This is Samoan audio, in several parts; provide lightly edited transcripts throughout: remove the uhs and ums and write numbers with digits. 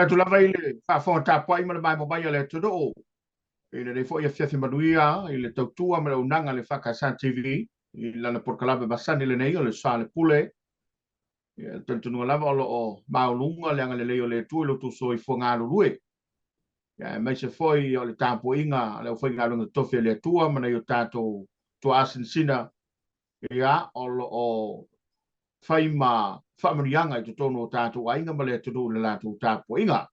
Faafeiloai atu lava i le faafofoga tapuai ma le maemo mai a le atunuu i lenei foi afiafi manuia i le tautua ma le auaunaga a le EFKS TV i lana polokalame masani lenei o le Soalepule. Ia, le talitonuga lava o lo o maualuga le agalelei o le Atua i lo outou soifua galulue, ia, aemaise foi o le tapuaiga a le aufaigaluega totofi a le Atua ma nai o tatou tuaasinasina, ia, o lo o fai ma faamanuiaga i totonu o tatou aiga ma le atunuu i le latou tapuaiga.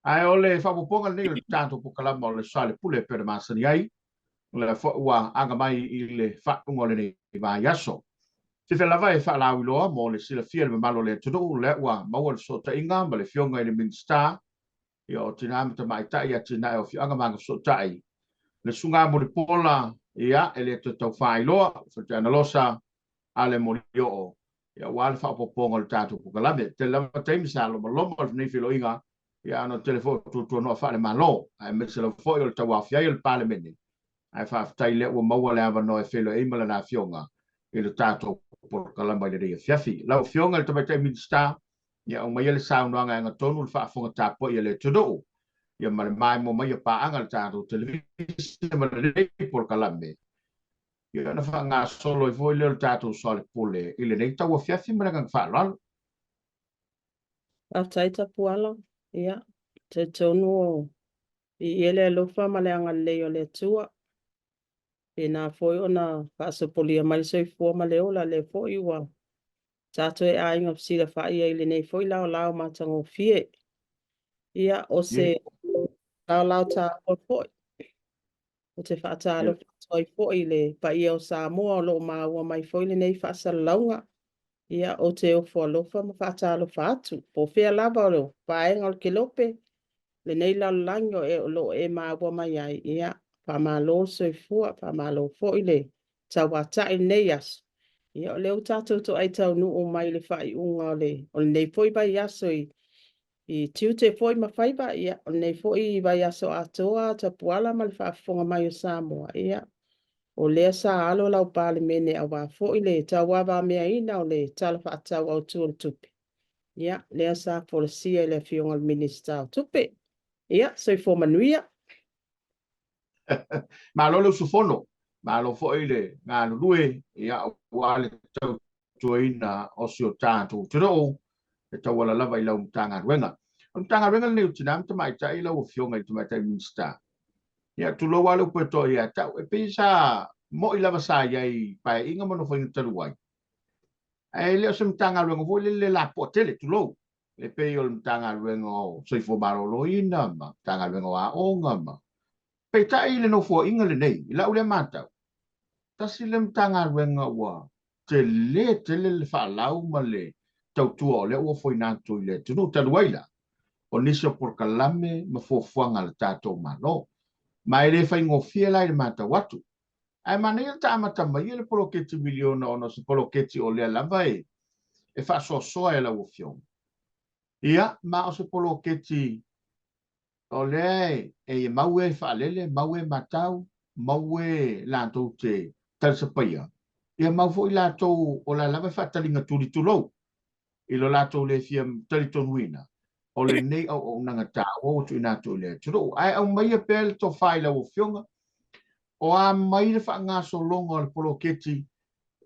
Ae o le faaopoopoga lenei o le tatou polokalama o le Soalepule e pei ona masani ai, o lea foi ua aga mai i le faaiuga o lenei vaiaso. Fiafia lava e faalauiloa mo le silafia e le mamalu o le atunuu, lea ua maua le fesootaiga ma le Afioga i le Minisita ia o Tina ma Tamaitai, Atinae o Afioaga ma Agafesootai, le Susuga Mulipola, ia, e le toe tau faailoa, Fetalaiga Losa a le Molioo, ia, aua le faaopoopoga o le tatou polokalame. Tele lava taimi sa lomaloma lenei feiloaiga, ia, ona o le tele foi o tuatuanoa faale-Malo, aemaise lava foi o le tauaofia ai o le Palemene. Ae faafetai lea ua maua le avanoa e feiloai ai ma lana Afioga i le tatou polokalama i lenei afiafi. Lau Afioga i le Tamaitai Minisita, ia aumaia le saunoaga e agatonu le faafofoga tapuai a le atunuu, ia ma le maimoa mai a paaga le tatou televise ma lenei polokalame, ia ona faagasolo ai foi lea o le tatou soalepule i lenei tauafiafi ma le agaga faaaloalo. Faafetai Tapuala. Ia, talitonu o viia le alofa ma le agalelei o le Atua. Pena foi ona faasopolia mai le soifua ma le ola, lea foi ua tatou e aiga fesilafai ai i lenei foi laolao matagofie. Ia, o se laolao taua foi. Ou te faatalofa atu ai foi i le paia o Samoa o lo o maua mai foi lenei faasalalauga. Ia, ou te ofo alofa ma faatalofa atu. Po o fea lava o le vaega o le kelope, lenei lalolagi o lo o e maua mai ai. Ia, faamalo le soifua, faamalo foi le tauatai i lenei aso. Ia, o lea ua tatou toai taunuu mai i le faaiuga o, le, o lenei foi vaiaso i I tiute foi ma faiva, ia, o lenei foi vaiaso atoa, Tapuala ma le faafofoga mai o Samoa, ia, o lea sa alo lau Palemene aua foi le tauavameaina o le Tala Faatatau Autu o le Tupe, ia, lea sa folasia e le Afioga i le Minisita o Tupe. Ia, soifua manuia. Malo le usufono, malo foi le galulue, ia, aua le tautuaina o si o tatou atunuu e tauala lava i lau Matagaluega. O le Matagaluega lenei o Tina ma Tamaitai lau Afioga i le Tamaitai Minisita, ia tulou lava le upu e toa ia te au, e pei sa mo'i lava sa i ai i Paeaiga ma Nofoaiga talu ai, ae le o se Matagaluega foi lele lapoa tele, tulou, e pei o le Matagaluega o Soifua Maloloina ma Matagaluega o Aoga ma Peitai i le Nofoaiga lenei, i lau lea matau, tasi lea Matagaluega ua tele tele le faalau ma le tautua o lea ua ofoina atu i le atunuu talu ai la o nisi o polokalame ma fuafuaga a le tatou Malo. Ma e le faigofie la i le matau atu. Ae manaia le taamata mai e le poloketi miliona ona o se poloketi o lea lava e e faasoasoa e lau Afioga. Ia, ma o se poloketi O lea e mau e faalele, mau e matau, mau e latou te talisapaia, ia mau foi latou o la lava e faataliga tuli tulou i lo latou le fia talitonuina o lenei auaunaga taua ua tuuina atu i le atunuu. Ae aumaia pea le tofa i lau Afioga, o a mai le faagasologa o le poloketi,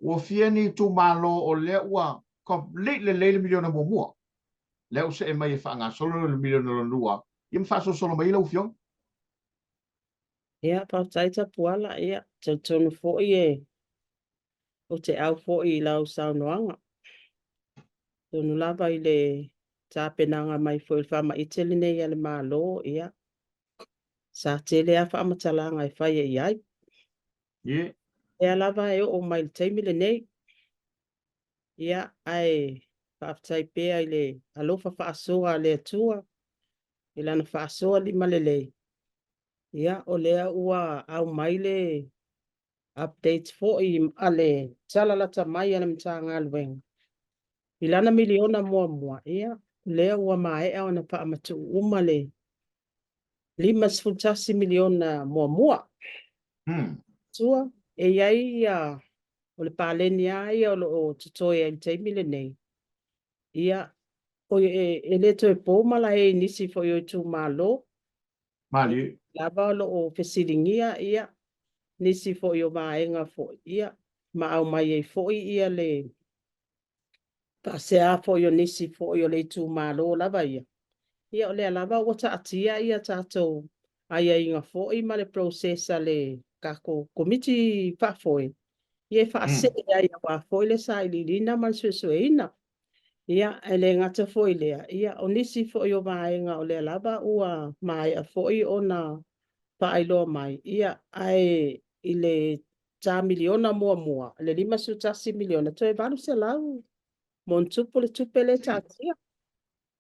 ua fia ni itumalo o lea ua complete lelei le miliona muamua. Lea ua see mai e faagasolo le miliona lona lua, ia ma faasolosolo mai ai lau Afioga. Ia, faafetai Tapuala. Ia, talitonu foi e ou te au foi i lau saunoaga. Tonu lava i le tapenaga mai foi o le faamaite lenei a le Malo, ia, sa tele lava faamatalaga e faia i ai. Yeah. Lea lava e oo mai i le taimi lenei. Ia, ae faafetai pea i le alofa faasoa a le Atua i Lana faasoa limalelei. Ia, o lea ua aumai le update foi a le tala lata mai a le Matagaluega i lana miliona muamua. Ia, o lea ua maea ona faamatuu uma le $51 miliona muamua. Tua, e i ai ia, o le paleni lava ia o lo o totoe ai i le taimi lenei. Ia, Oi, e le toe po malae i nisi foi o itumalo. Malie. Lava o lo o fesiligia ia nisi foi o vaega foi, ia, ma aumai ai foi ia le faasea foi o nisi foi o le itumalo lava ia. Ia o lea lava ua taatia ia tatou aiaiga foi ma le process a le tatou Komiti Faafoe, ia e faasee ai aua foi le sailiiliina ma le suesueina. Ia, e le gata foi i lea, ia, o nisi foi o vaega o lea lava ua maea foi ona faailoa mai, ia, ae i le ta miliona muamua, le $51 miliona, toe 800 montupu le tupe lea e taatia.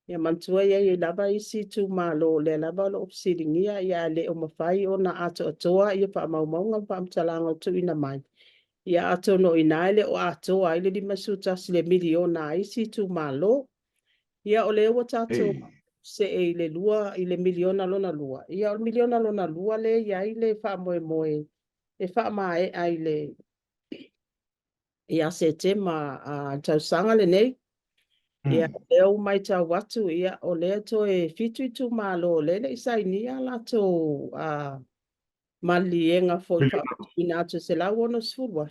Ia manatua e i ai lava isi itumalo o lea lava o lo o fesiligia, ia, ae le o mafai ona atoatoa ia faamaumauga ma faamatalaga o tuuina mai. Ia atonu o i ina e le o atoa ai le 51 i le miliona a isi itumalo. Ia o lea ua tatou see i le lua, i le miliona lona lua. Ia o le miliona lona lua lea e i ai le faamoemoe e faamaea i le ia Setema a le tausaga lenei. Ia o lea ua matau atu, ia o lea toe 7 itumalo o lea e le i sainia latou maliliega foi faamatuuina atu e $160,000.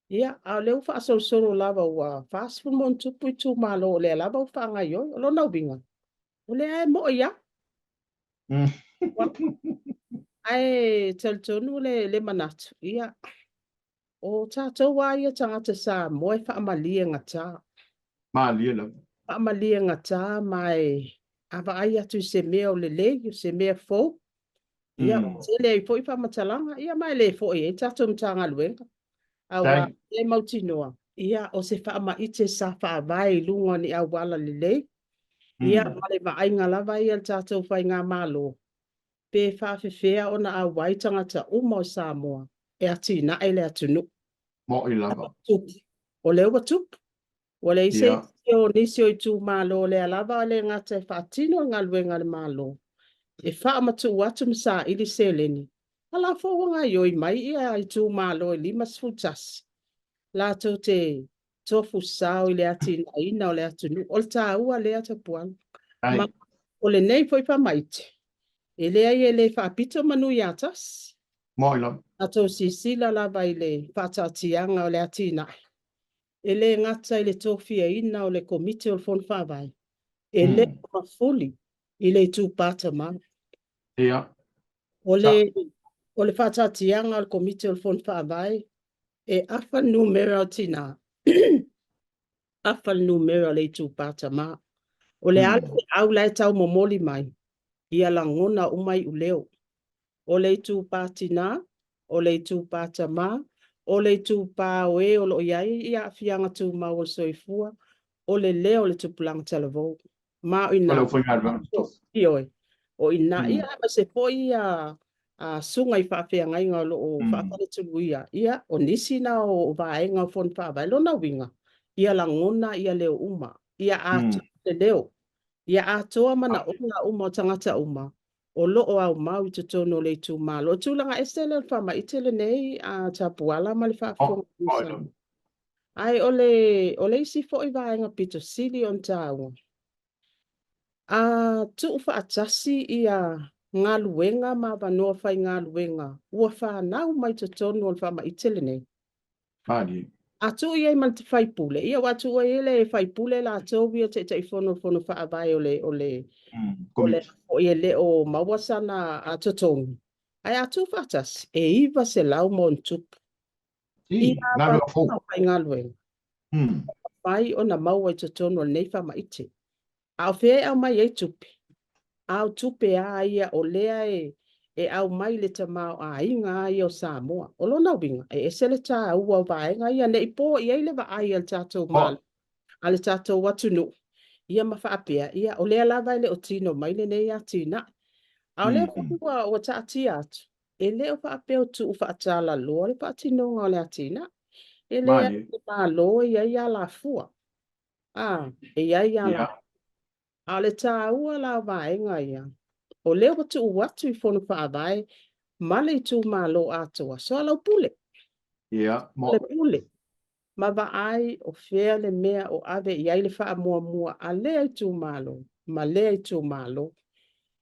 Ia, a o lea ua faasolosolo lava ua 40 ma ona tupu itumalo o lea lava ua faagaoioi. O lona uiga, o lea e moi lava. Ae talitonu le manatu, ia, o tatou lava ia tagata Samoa e faamalie gata. Malie lava. Faamalie gata ma e a vaai atu i se mea o lelei, o se mea fou, ia, ua tele ai foi faamatalaga, ia, ma e le foi ai tatou Matagaluega. Aua e mautinoa, ia, o se faamaite sa faavae i luga o ni auala lelei, ia, ma le vaaiga lava ia le tatou faigamalo, pe faafefea ona auai tagata uma o Samoa e atinae le atunuu. Moi lava. O lea ua tupu. Ua leai se isi o nisi o itumalo o lea lava e le gata e faatino le galuega a le Malo, e faamatuu atu ma saili seleni, a la foi ua gaoioi mai ia itumalo e 51 latou te tofu sao i le atinaeina o le atunuu. O le taua lea Tapuala. Ma o lenei foi faamaite, e leai e le faapito manu ia tasi. Moi lava. Tatou silasila lava i le faataatiaga o le atinae. E le gata i le tofiaina o le Komiti o le Fono Faavae, e le mafuli i le itupa tamau. O le faataatiaga o le Komiti o le Fono Faavae, e afa le numera o tina, afa le numera o le itupa tamā. O le a le feau la e taumomoli mai, ia lagona uma i uleo. O le itupa tina, o le itupa tamā, o le itupa o e o lo o i ai ia aafiaga tumau o le soifua, o le leo o le tupulaga talavou. Ma o ina... O le aufaigaluega totofi. Ioe. O ina, ia aemaise foi ia susuga i faafeagaiga o lo o faafaletuluia, ia, o nisi na o vaega o Fono Faavae. Lona uiga, ia lagona ia leo uma, ia atoa le leo, ia atoa manaoga uma o tagata uma o lo o aumau i totonu o le itumalo. O tulaga ese lea o le faamaite lenei a Tapuala ma le faafofoga. Ae o le isi foi vaega pito sili ona taua, a tuu faatasi ia galuega ma avanoa faigaluega ua fanau mai totonu o le faamaite lenei. A tuu i ai ma le faipule, ia ua tuu ai le faipule latou ia Taitaifono o le Fono Faavae o le o le o le le o maua sana totogi. Ae a tuu faatasi, e 900 ma ona tupu. Ia galuega faigaluega. Mafai ona maua i totonu o lenei faamaite. A o fea e aumai ai tupe? A o tupe a ia o lea e aumai le tamaoaiga ia o Samoa. O lona uiga, e ese le taua o vaega ia, ne i po i ai le vaai a le tatou Malo, a le tatou atunuu, ia ma faapea, ia o lea lava e le o tino mai lenei atinae. A o lea foi ua taatia atu, e le o faapea o tuu faatalaloa le faatinoga o le atinae. E leai le Malo e i ai alafua. E i ai alafua. A o le taua la o vaega ia, o lea ua tuu atu i Fono Faavae ma le itumalo atoa, soalaupule. Le pule. Ma vaai o fea le mea o ave i ai le faamuamua a lea itumalo ma lea itumalo.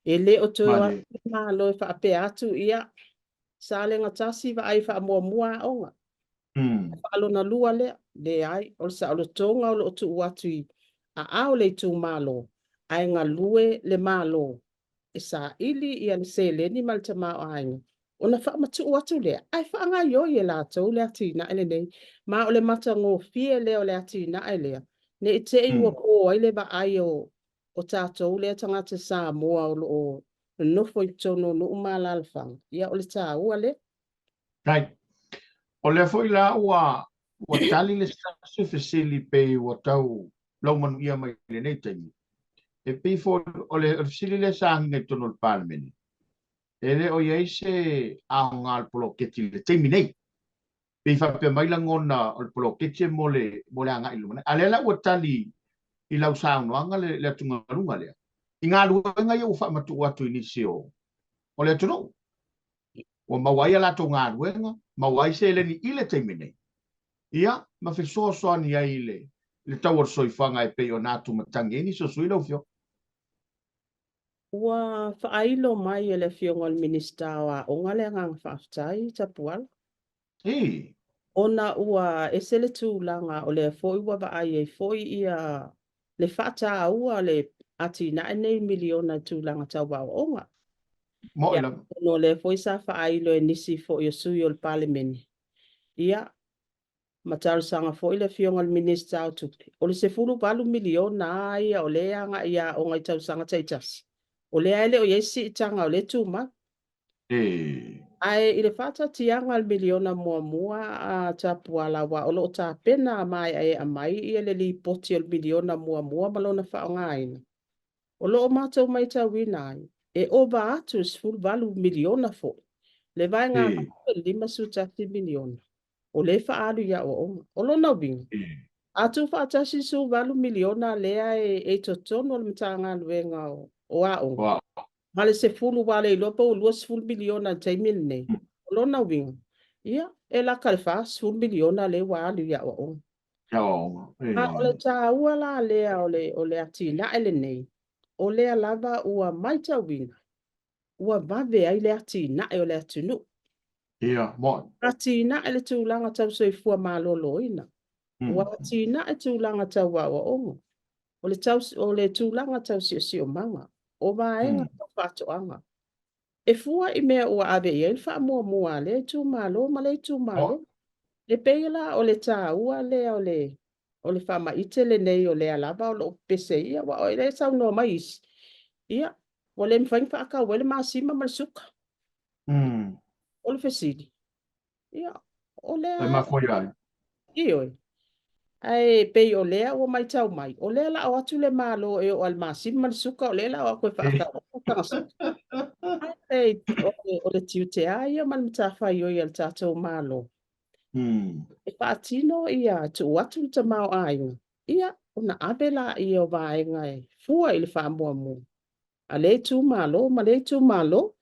E le o toe o atu le Malo e faapea atu, ia, Salega 1 vaai faamuamua aoga. Faalona lua lea, leai, o le saolotoga o lo o tuu atu i aao le itumalo, ae galue le Malo e saili ia le seleni ma le tamaoaiga ona faamatuu atu lea ae faagaoioi e latou le atinae lenei. Ma o le matagofie lea o le atinae lea, ne i te i ua po ai le vaai o tatou lea tagata Samoa o lo o nonofo i totonu o nuu ma alaalafaga, ia o le taua lea. Right. O lea foi la ua tali le se fesili pei ua tau laumanuia mai i lenei taimi. E pei foi o le fesili lea sa agiga i totonu o le Palemene, e le o i ai se aoga o le poloketi i le taimi nei. Pei faapea mai lagona o le poloketi e mo le agai i le lumanai. A o lea la ua tali i lau saunoaga le atugaluga lea, i galuega ia ua faamatuu atu i nisi o le atunuu. Ua maua ai a latou galuega, maua ai seleni i le taimi nei, ia, ma fesoasoani ai i le tau o le soifuaga e pei ona atumatagi ai nisi o sui usufono lau Afioga. Ua faailo mai e le Afioga i le Minisita o Aoga le agaga faafetai, Tapuala. Ona ua ese le tulaga o lea foi ua vaai ai foi ia le faataua o le atinae nei miliona i tulaga tau aoaoga. Mo'i lava. Ona o lea foi sa faailo e nisi foi o sui o le Palemene. Ia, ma talosaga foi le Afioga i le Minisita o Tupe, o le $18 miliona lava ia o lea e agai i aoga i tausaga taitasi, o lea e le o i ai se siitaga o lea e tumau. Ae i le faatatiaga o le miliona muamua a Tapuala, aua o lo o tapena maeaea mai ia le lipoti o le miliona muamua ma lona faaaogaina, o lo o matou matauina ai, e ova atu i le $18 miliona foi, le vaega e $51 miliona, o lea e faaalu i aoaoga. O lona uiga, a tuufaatasi le $18 miliona lea e i totonu o le Matagaluega o Aoga, ma le 10 aua le iloa pe ua $20 miliona i le taimi lenei, o lona uiga, ia, e laka i le $40 miliona lea ua alu i aoaoga. A o le taua la lea o le atinae lenei, o lea lava ua matauina, ua vave ai le atinae o le atunuu. Ia, mo'i. Atinae le tulaga tau soifua maloloina. Ua atinae tulaga tau aoaoga. O le, tau, o le tulaga tau siosiomaga. O vaega tau faatoaga. E fua i mea ua ave i ai le faamuamua a lea itumalo ma lea itumalo. E pei la o le taua lea o le faamaite lenei o lea lava o lo o pepese ia, aua o lea e saunoa mai isi, ia, ua le mafai ona faatau ai le masima ma le suka. O le fesili, ia, o lea... E mafua ia ai. Ioe. Ae pei o lea ua matau mai, o lea la o atu le Malo e oo i le masima ma le suka, o lea la o atu e faatau ai le taga suka. Ae o le tiute lava ia ma le matafaioi a le tatou Malo. E faatino ia tuu atu le tamaoaiga, ia, ona ave laia o vaega e fua i le faamuamua a lea itumalo ma lea itumalo.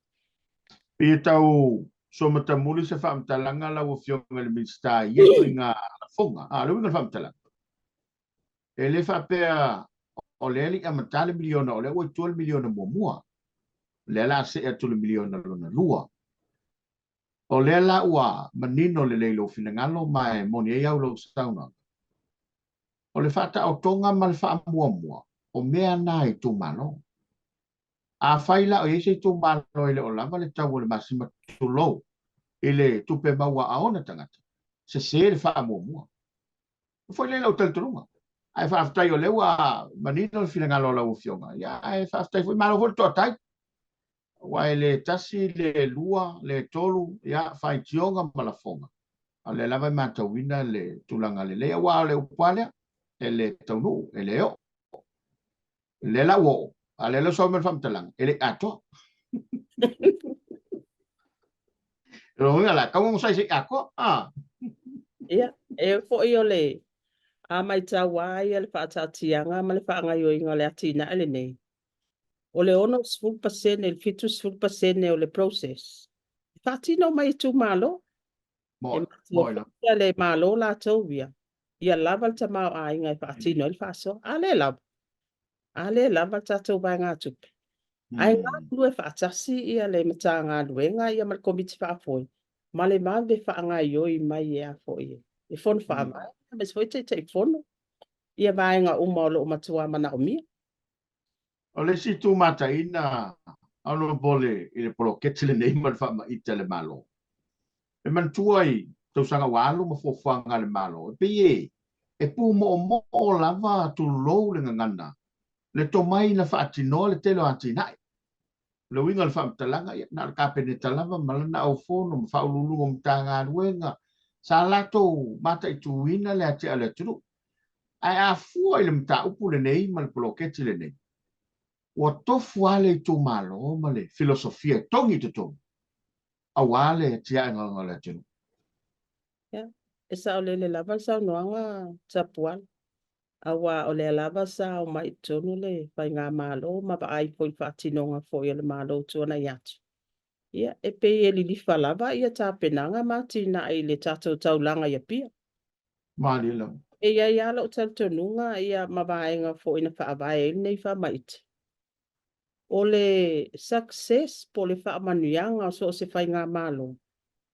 Pei e tau somatamuli se faamatalaga lau Afioga i le Minisita i ia ituaiga lafoga. A, o le uiga o le faamatalaga, e le faapea o lea e le i amata le miliona, o lea ua i tua le miliona muamua, o lea o le a see atu i le miliona lona lua. O lea la ua manino lelei lou finagalo ma e moni ai au lau saunoaga. O le faataotoga ma le faamuamua, o mea na a itumalo. Afai la o i ai se itumalo e le o lava le tau o le masima tulou i le tupe maua a ona tagata, sese le faamuamua. E foi lea i lau talitonuga. Ae faafetai o lea ua manino le finagalo o lau Afioga. Ia, ae faafetai foi, malo foi le toatai. Aua e le tasi, le lua, le tolu, ia, faitioga ma lafoga. A o lea lava e matauina le tulaga lelei, aua o le upu lava lea, e le taunuu, e le oo. O lea la ua oo, a o lea la ua sau mai le faamatalaga, e le i atoa. O lona uiga la, tau onosai se i atoa. Ah. Ia, e foi o le a matau lava ia le faataatiaga ma le faagaoioiga o le atinae lenei, o le 60% i le 70% o le process e faatino mai itumalo. E Mo'i, matua mo'i la. foi le Malo latou ia. Ia lava le tamaoaiga e faatino ai le faasoa. A le lava, a le lava le tatou vaegatupe. Ae galulue faatasi ia le Matagaluega ia ma le Komiti Faafoe ma le vave faagaoioi mai e a foi e Fono Faavae, aemaise foi Taitaifono ia vaega uma o lo o matua manaomia. O le isi tumataiga Honourable i le poloketi lenei ma le faamaite a le Malo, e manatua i tausaga ua alu ma fuafuaga a le Malo, e pei e pumoomoo lava tulou le gagana le tomai na faatinoa le tele o atinae. O le uiga o le faamatalaga, ia, na o le Kapeneta lava ma lana aufono ma faauluuluga o Matagaluega sa latou mataituina le atiae o le atunuu. Ae a fua i le mataupu lenei ma le poloketi lenei, ua tofu lava le itumalo ma le filosofia e togi i totonu aua le atiaega o le atunuu. Ia, e saolele lava le saunoaga Tapuala, aua o lea lava sa omai i totonu le faigamalo ma vaai foi i le faatinoga foi a le Malo tuanai atu. Ia, e pei e lilifa lava ia tapenaga ma atinae i le tatou taulaga i Apia. Malie lava. E i ai lava lou talitonuga ia ma vaega foi na faavae ai lenei faamaite. O le success po o le faamanuiaga o so o se faigamalo,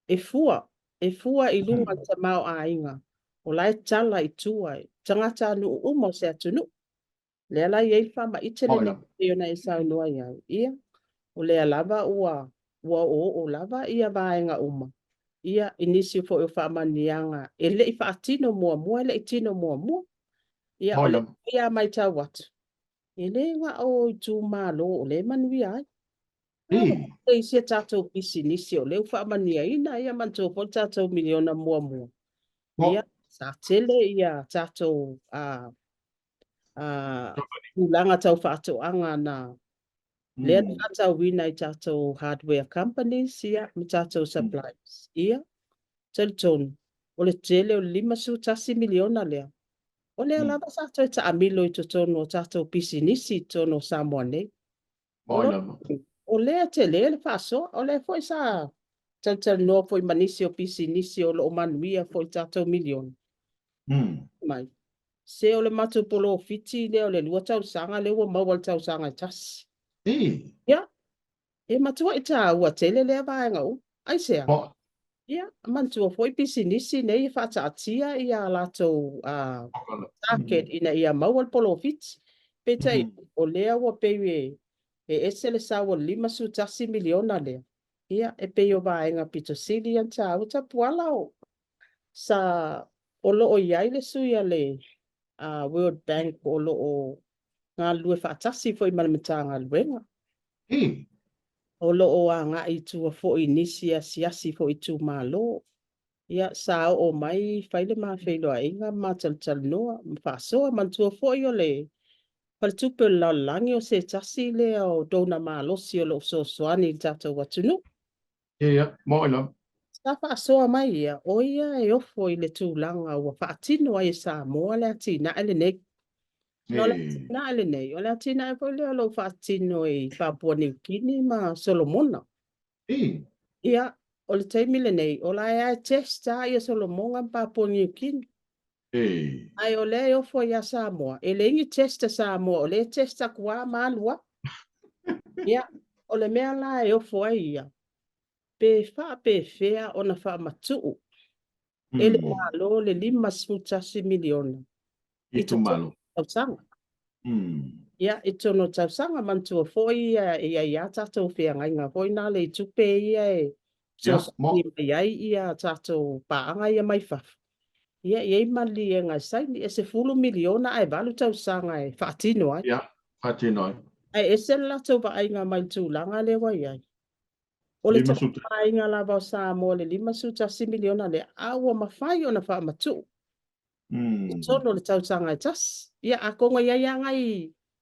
e fua, e fua i luga o le tamaoaiga o la e tala i tua i tagatanuu uma o se atunuu. Lea la e i ai le faamaite lenei e pei ona e saunoa i ai. Ia, o lea lava ua ua oooo lava ia vaega uma, ia, i nisi foi o faamanuiaga e le i faatino muamua, e le i tino muamua. Ia, o lea foi a matau atu, e le na o itumalo o lea e manuia ai. E isi a tatou pisinisi o lea ua faamanuiaina, ia manatua foi le tatou miliona muamua. Ia, sa tele ia tatou tulaga tau faatoaga na lea na faatauina i tatou hardware companies ia ma tatou suppliers. Ia, talitonu, o le tele o le $51 miliona lea, o lea lava sa toe taamilo i totonu o tatou pisinisi i totonu o Samoa nei. O lea tele le faasoa, o lea foi sa talatalanoa foi ma nisi o pisinisi o lo o manuia foi i tatou miliona. Mai, se o le matou polofiti lea o le 2 tausaga lea ua maua le tausaga e tasi. Ia, e matuai taua tele lea vaega uma. Aisea? Ia, manatua foi pisinisi nei e faataatia ia latou target ina ia maua le polofiti. Peitai, o lea ua pei e ese le sau o le $51 miliona lea. Ia, e pei o vaega pito sili ia na taua. Tapuala o sa o lo o i ai le sui a le World Bank o lo o galulue faatasi foi ma le Matagaluega. O lo o agai i tua foi i nisi asiasi foi i itumalo. Ia, sa oo mai fai le ma feiloaiga ma talatalanoa ma faasoa. Manatua foi o le Faletupe o le Lalolagi o se tasi lea o donor malosi o lo o fesoasoani i le tatou atunuu. Ia, moe lava. Sa faasoa mai ia, o ia e ofo i le tulaga ua faatino ai e Samoa le atinae lenei. No le atinae lenei, o le atinae foi lea o lo o faatino i Papua Niu Kini ma Solomona. Ia, o le taimi lenei, o la e test lava ia Solomona ma Papua Niu Kini. Ae o lea e ofo ia Samoa, e leai ni test a Samoa, o lea e test atu lava ma alu lava. Ia, o le mea la e ofo ai ia, pe faapefea ona faamatuu e le Malo le $51 miliona i totonu o tausaga. Ia, i totonu o tausaga, manatua foi ia e i ai lava tatou feagaiga foi na le i tupe ia e fesoasoani mai ai ia tatou paaga ia mai fafo. Ia, e i ai maliega e saini, e $10 miliona ae 8 tausaga e faatino ai. Ia, faatino ai. Ae ese le latou vaaiga mai le tulaga lea ua i ai. O le tamaoaiga lava o Samoa le $51 miliona lea, a ua mafai ona faamatuu i totonu o le tausaga e tasi. Ia, atonu e i ai lava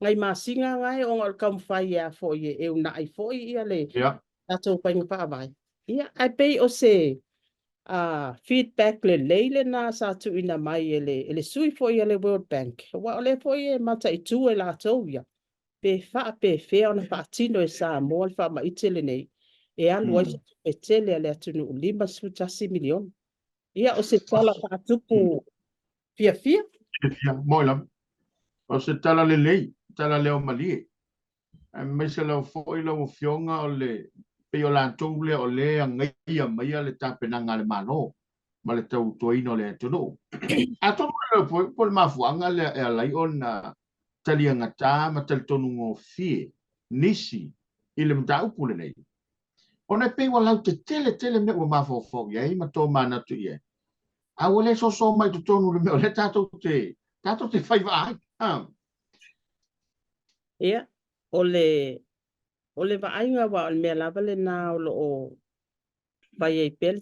nai masina na ona o le taumafai e a foi e uunai foi ia le tatou faiga faavae. Ia, ae pei o se feedback lelei lena sa tuuina mai e le sui foi a le World Bank, aua o lea foi e mataitu e latou ia, pe faapefea ona faatino e Samoa le faamaite lenei e alu ai se tupe tele a le atunuu $51 miliona. Ia, o se tala faatupu. Fiafia. Fiafia, moi lava. O se tala lelei, tala leo malie. Aemaise lava foi lau Afioga o le pei o latou lea o lea e agaia maia le tapenaga a le Malo ma le tautuaina o le atunuu. Atonu e le po o le mafuaaga lea e ala ai ona taliagata ma talitonugofie nisi i le mataupu lenei, ona e pei ua lautetele tele mea ua mafaufau i ai ma tomanatu i ai, a ua le soso mai i totonu o le mea o lea tatou te tatou te fai vaa ai. Ia, o le, o le vaaiga aua o le mea lava lena o lo o fai ai pea le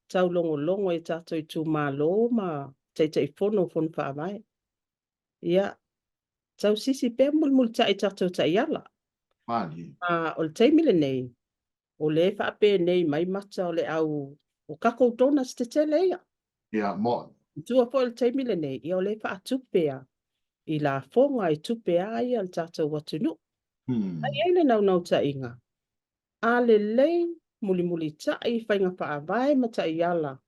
taulogologo i tatou itumalo ma Taitaifono o Fono Faavae. Ia, tausisi pea mulimulitai i tatou taiala. Malie. A o le taimi lenei, o lea e faapenei mai mata o le au o takou donors tetele ia. Ia, moe. I tua foi o le taimi lenei, ia o lea e faatupe a i lafoga e tupe a ia le tatou atunuu. A i ai le naunautaiga, a lelei mulimulitai faiga faavae ma taiala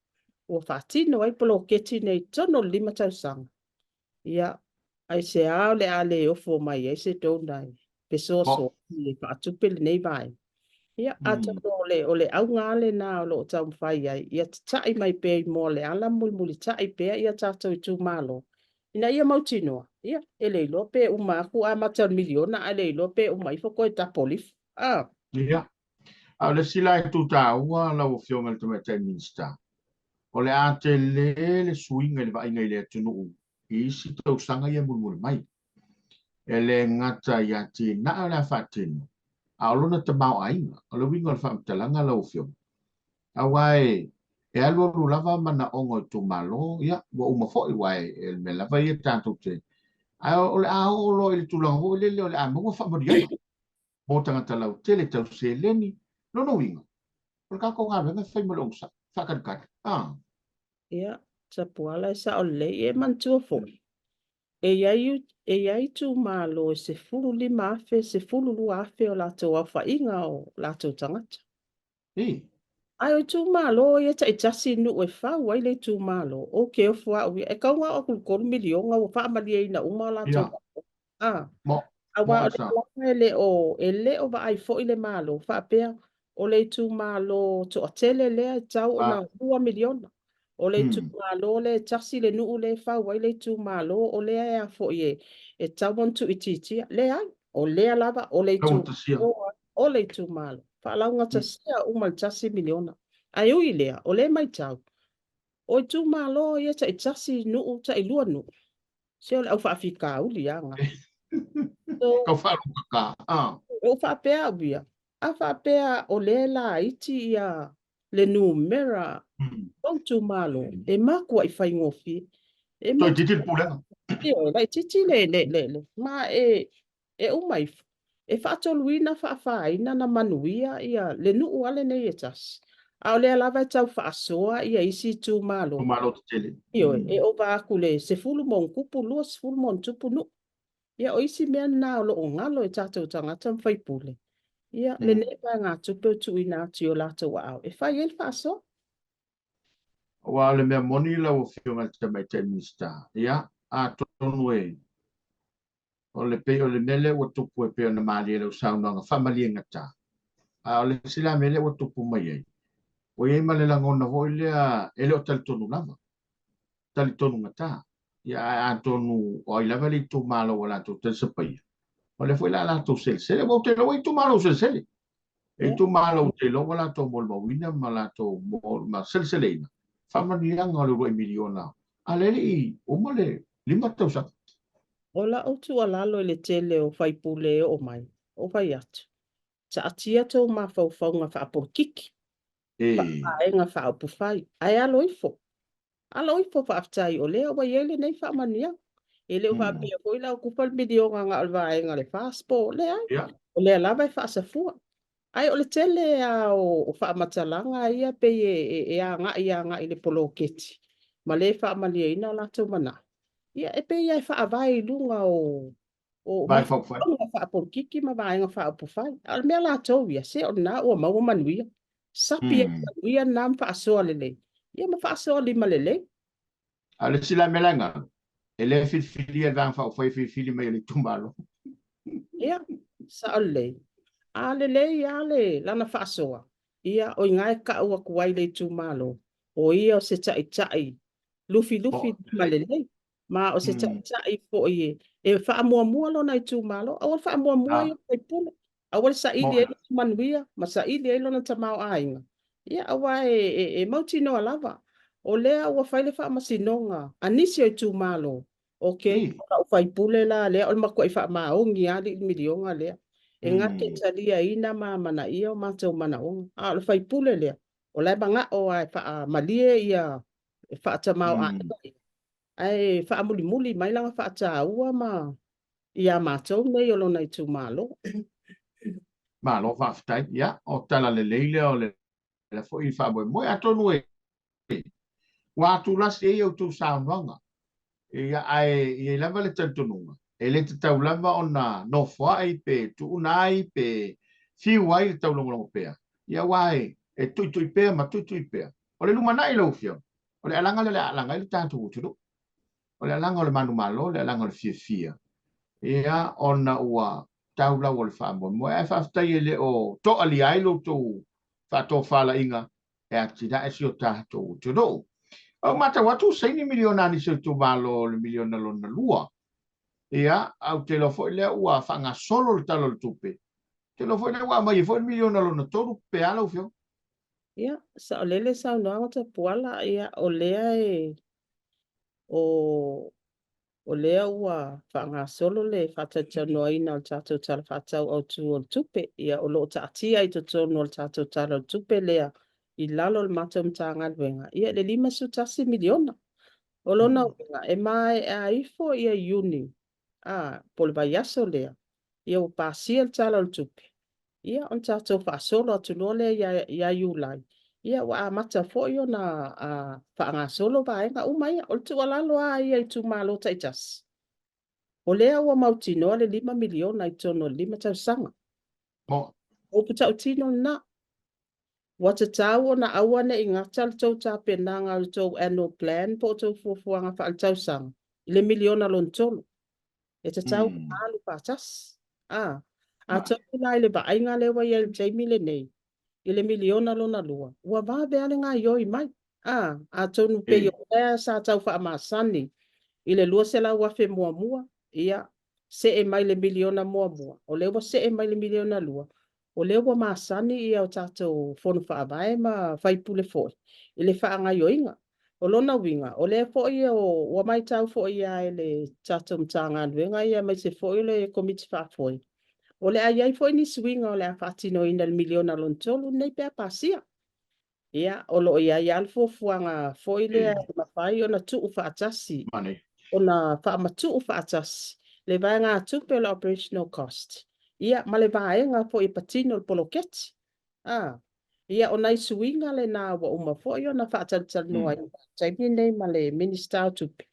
ua faatino ai poloketi nei i totonu o le 5 tausaga, Ia, aisea o le a le ofo mai ai se donor e fesoasoani e faatupe lenei vaega? Ia, atonu o le, o le auga lava lena o lo o taumafai ai, ia tatai mai pea i moa o le ala ma mulimulitai pea ia tatou itumalo, ina ia mautinoa, ia, e le iloa pe uma atu amata o le miliona ae le iloa pe uma ifo toe tapo ifo. Ah. Ia, a o le isi la itu taua lau Afioga i le Tamaitai Minisita, O le a tele le suiga i le vaaiga i le atunuu i isi tausaga ia e mulimuli mai. E le gata i atinae o le a faatino, a o lona tamaoaiga. O le uiga o le faamatalaga lau Afioga, aua e e alualu lava manaoga o itumalo, ia, ua uma foi, aua e le mea lava ia tatou te... Ae o le a oo loa i le tulaga foi lele o le a maua faamanuiaga mo tagata lautele tau seleni. Lona uiga, O le tatou galuega e fai ma le onosai, faatalitali. Ah. Ia, Tapuala e sao lelei. E manatua foi, e i ai, e i ai itumalo e 15,000, 12,000 o latou aofaiga o latou tagata. I. Ae o itumalo ia taitasi nuu e fau ai le itumalo, ou te ofo au ia, e tau na oo atu i le 3 miliona ua faamalieina uma o latou Ia. Ah. Mo, Aua mo o le lava e le o, e le o vaai foi le Malo faapea o le itumalo toatele lea e tatau ona 2 miliona. O le itumalo lea e tasi le nuu lea e fau ai le itumalo o lea e a foi e, e tatau ona tuuitiitia. Leai, o lea lava o le itumalo, o le itumalo. Faalaugatasia uma le 1 miliona. Ae ui i lea, o lea e matau, o itumalo ia taitasi nuu, tailua nuu, Se o le au faafitauli a na. So, Kau whaalukaka. Ah. O faapea au ia, a faapea o lea e laiti ia le numera o itumalo, e matuai faigofie. E Toeitiiti le pulega. Ioe, laitiiti le, le, le, le, ma e, e uma ifo, e faatoluina faafāina na manuia ia le nuu a lenei e tasi, a o lea lava e tau faasoa ia isi itumalo. Itumalo tetele. Ioe, e ova atu le 10 ma ona tupu, 20 ma ona tupu nuu. Ia o isi mea na o lo o galo i tatou tagata ma faipule, ia lenei vaegatupe ua tuuina atu i o latou aao e fai ai le faasoa. Aua o le mea moni lau Afioga i le Tamaitai Minisita, ia, atonu e O le pei o le mea lea ua tupu e pei ona malie lau saunoaga faamaliegata, a o le isi la mea lea ua tupu mai ai, ua i ai ma le lagona foi lea e le o talitonu lava, talitonu gata. Ia ae atonu o ai lava le itumalo ua latou talisapaia, o lea foi la latou selesele. Aua ou te iloa ua itumalo selesele. E itumalo ou te iloa ua latou molimauina ma latou ma seleseleina faamanuiaga o le uluai miliona, a lea e le i uma le 5 tausaga. O lau tuualalo i le tele o faipule e oo mai, o fai atu, taatia tou mafaufauga faapolokiki, faavaega faaupufai, ae alo ifo. Alo ifo faafetai o lea ua i ai lenei faamanuiaga. E le o faapea foi la ua tufa le miliona na o le vaega o le FAST, leai. O lea lava e faasafua. Ae o le tele lava o faamatalaga ia pei e agai agai i le poloketi ma le faamalieina o latou manao. Ia e pei lava e faavae i luga o mafaufauga faapolokiki ma vaega faaupufai. A o le mea latou ia, se o lena ua maua manuia. Sapi ai manuia lena ma faasoa lelei, ia ma faasoa lima lelei. A o le isi la mea la e galo, e le filifilia e le Vaega Faaupufai e filifili mai e le itumalo. Ia, sao lelei. A lelei lava le lana faasoa, ia, o i ina e tau atu ai le itumalo, o ia o se taitai lufilufi ma lelei. Ma o se taitai foi e faamuamua lona itumalo, aua le faamuamua ia sui usufono, aua le saili ai lona manuia ma saili ai lona tamaoaiga. Ia, aua e mautinoa lava, o lea ua fai le faamasinoga a nisi o itumalo, okay, o la'u sui usufono la lea, o le matuai faamaoni lava alii le miliona lea, e gata e taliaina ma amanaia o matou manaoga. A o le sui usufono lea, o la e mana'o lava e faamalie ia e faatamaoaiga ia, ae faamulimuli mai lana faataua ma iā matou nei o lona itumalo. Malo faafetai. Ia, o tala lelei lea o le foi faamoemoe. Atonu e ua atulasi ai a outou saunoaga. Ia, ae i ai lava le talitonuga, e le tatau lava ona nofoai pe tuuna ai pe fiu ai le taulogologo pea. Ia, aua e tuitui pea ma tuitui pea. O le lumanai lau Afioga, o le alaga lea o le a alaga ai le tatou atunuu. O le alaga o le manumalo, le alaga o le fiafia. Ia, ona ua tau lau o le faamoemoe. Ae faafetai e le o toalia ai lo outou faatofalaiga e atinae si o tatou atunuu. Ua matau atu ua saini miliona a nisi o itumalo o le miliona lona lua. Ia, ae ou te iloa foi lea ua faagasolo le Tala o le Tupe. Ou te iloa foi lea ua aumai ai foi le miliona lona tolu pe a lau Afioga? Ia, saolele saunoaga Tapuala, ia, o lea e, o, o lea ua faagasolo le faatalatalanoaina o le tatou Tala Faatatau Autu o le Tupe. Ia, o lo o taatia i totonu o le tatou Tala o le Tupe lea i lalo o le matou Matagaluega, ia, le $51 miliona. O lona uiga, e maea ifo ia Iuni, a, po o le vaiaso lea, ia ua pasia le Tala o le Tupe, ia ona tatou faasolo atu loa lea ia Iulai, ia ua amata foi ona faagasolo vaega uma ia. O le tuualalo lava ia i itumalo taitasi, o lea ua mautinoa le $5 miliona i totonu o le 5 tausaga. O upu tautino lena. Ua tatau ona aua ne i gata le tou tapenaga o le tou annual plan po o tou fuafuaga faaletausaga i le miliona lona tolu. E tatau ona alu faatasi. A, atonu la i le vaaiga lea ua i ai i le taimi lenei, i le miliona lona lua, ua vave lava le gaoioi mai. A, atonu pei o lea sa tau faamasani i le 200,000 muamua, ia, see mai le miliona muamua, o lea ua see mai le miliona lua, o lea ua masani ia o tatou fono faavae ma faipule foi i le faagaoioiga. O lona uiga, o lea foi ua matau foi lava e le tatou Matagaluega ia aemaise foi o le Komiti Faafoe, o le a i ai foi ni suiga o le a faatinoina i le miliona lona tolu lenei pe a pasia. Ia, o lo o i ai lava le fuafuaga foi lea e mafai ona tuu faatasi, ona faamatuu faatasi le vaegatupe o le operational cost, ia, ma le vaega foi e patino le poloketi. A, ia, o nai suiga lena ua uma foi ona faatalatalanoa i le taimi lenei ma le Minisita o Tupe,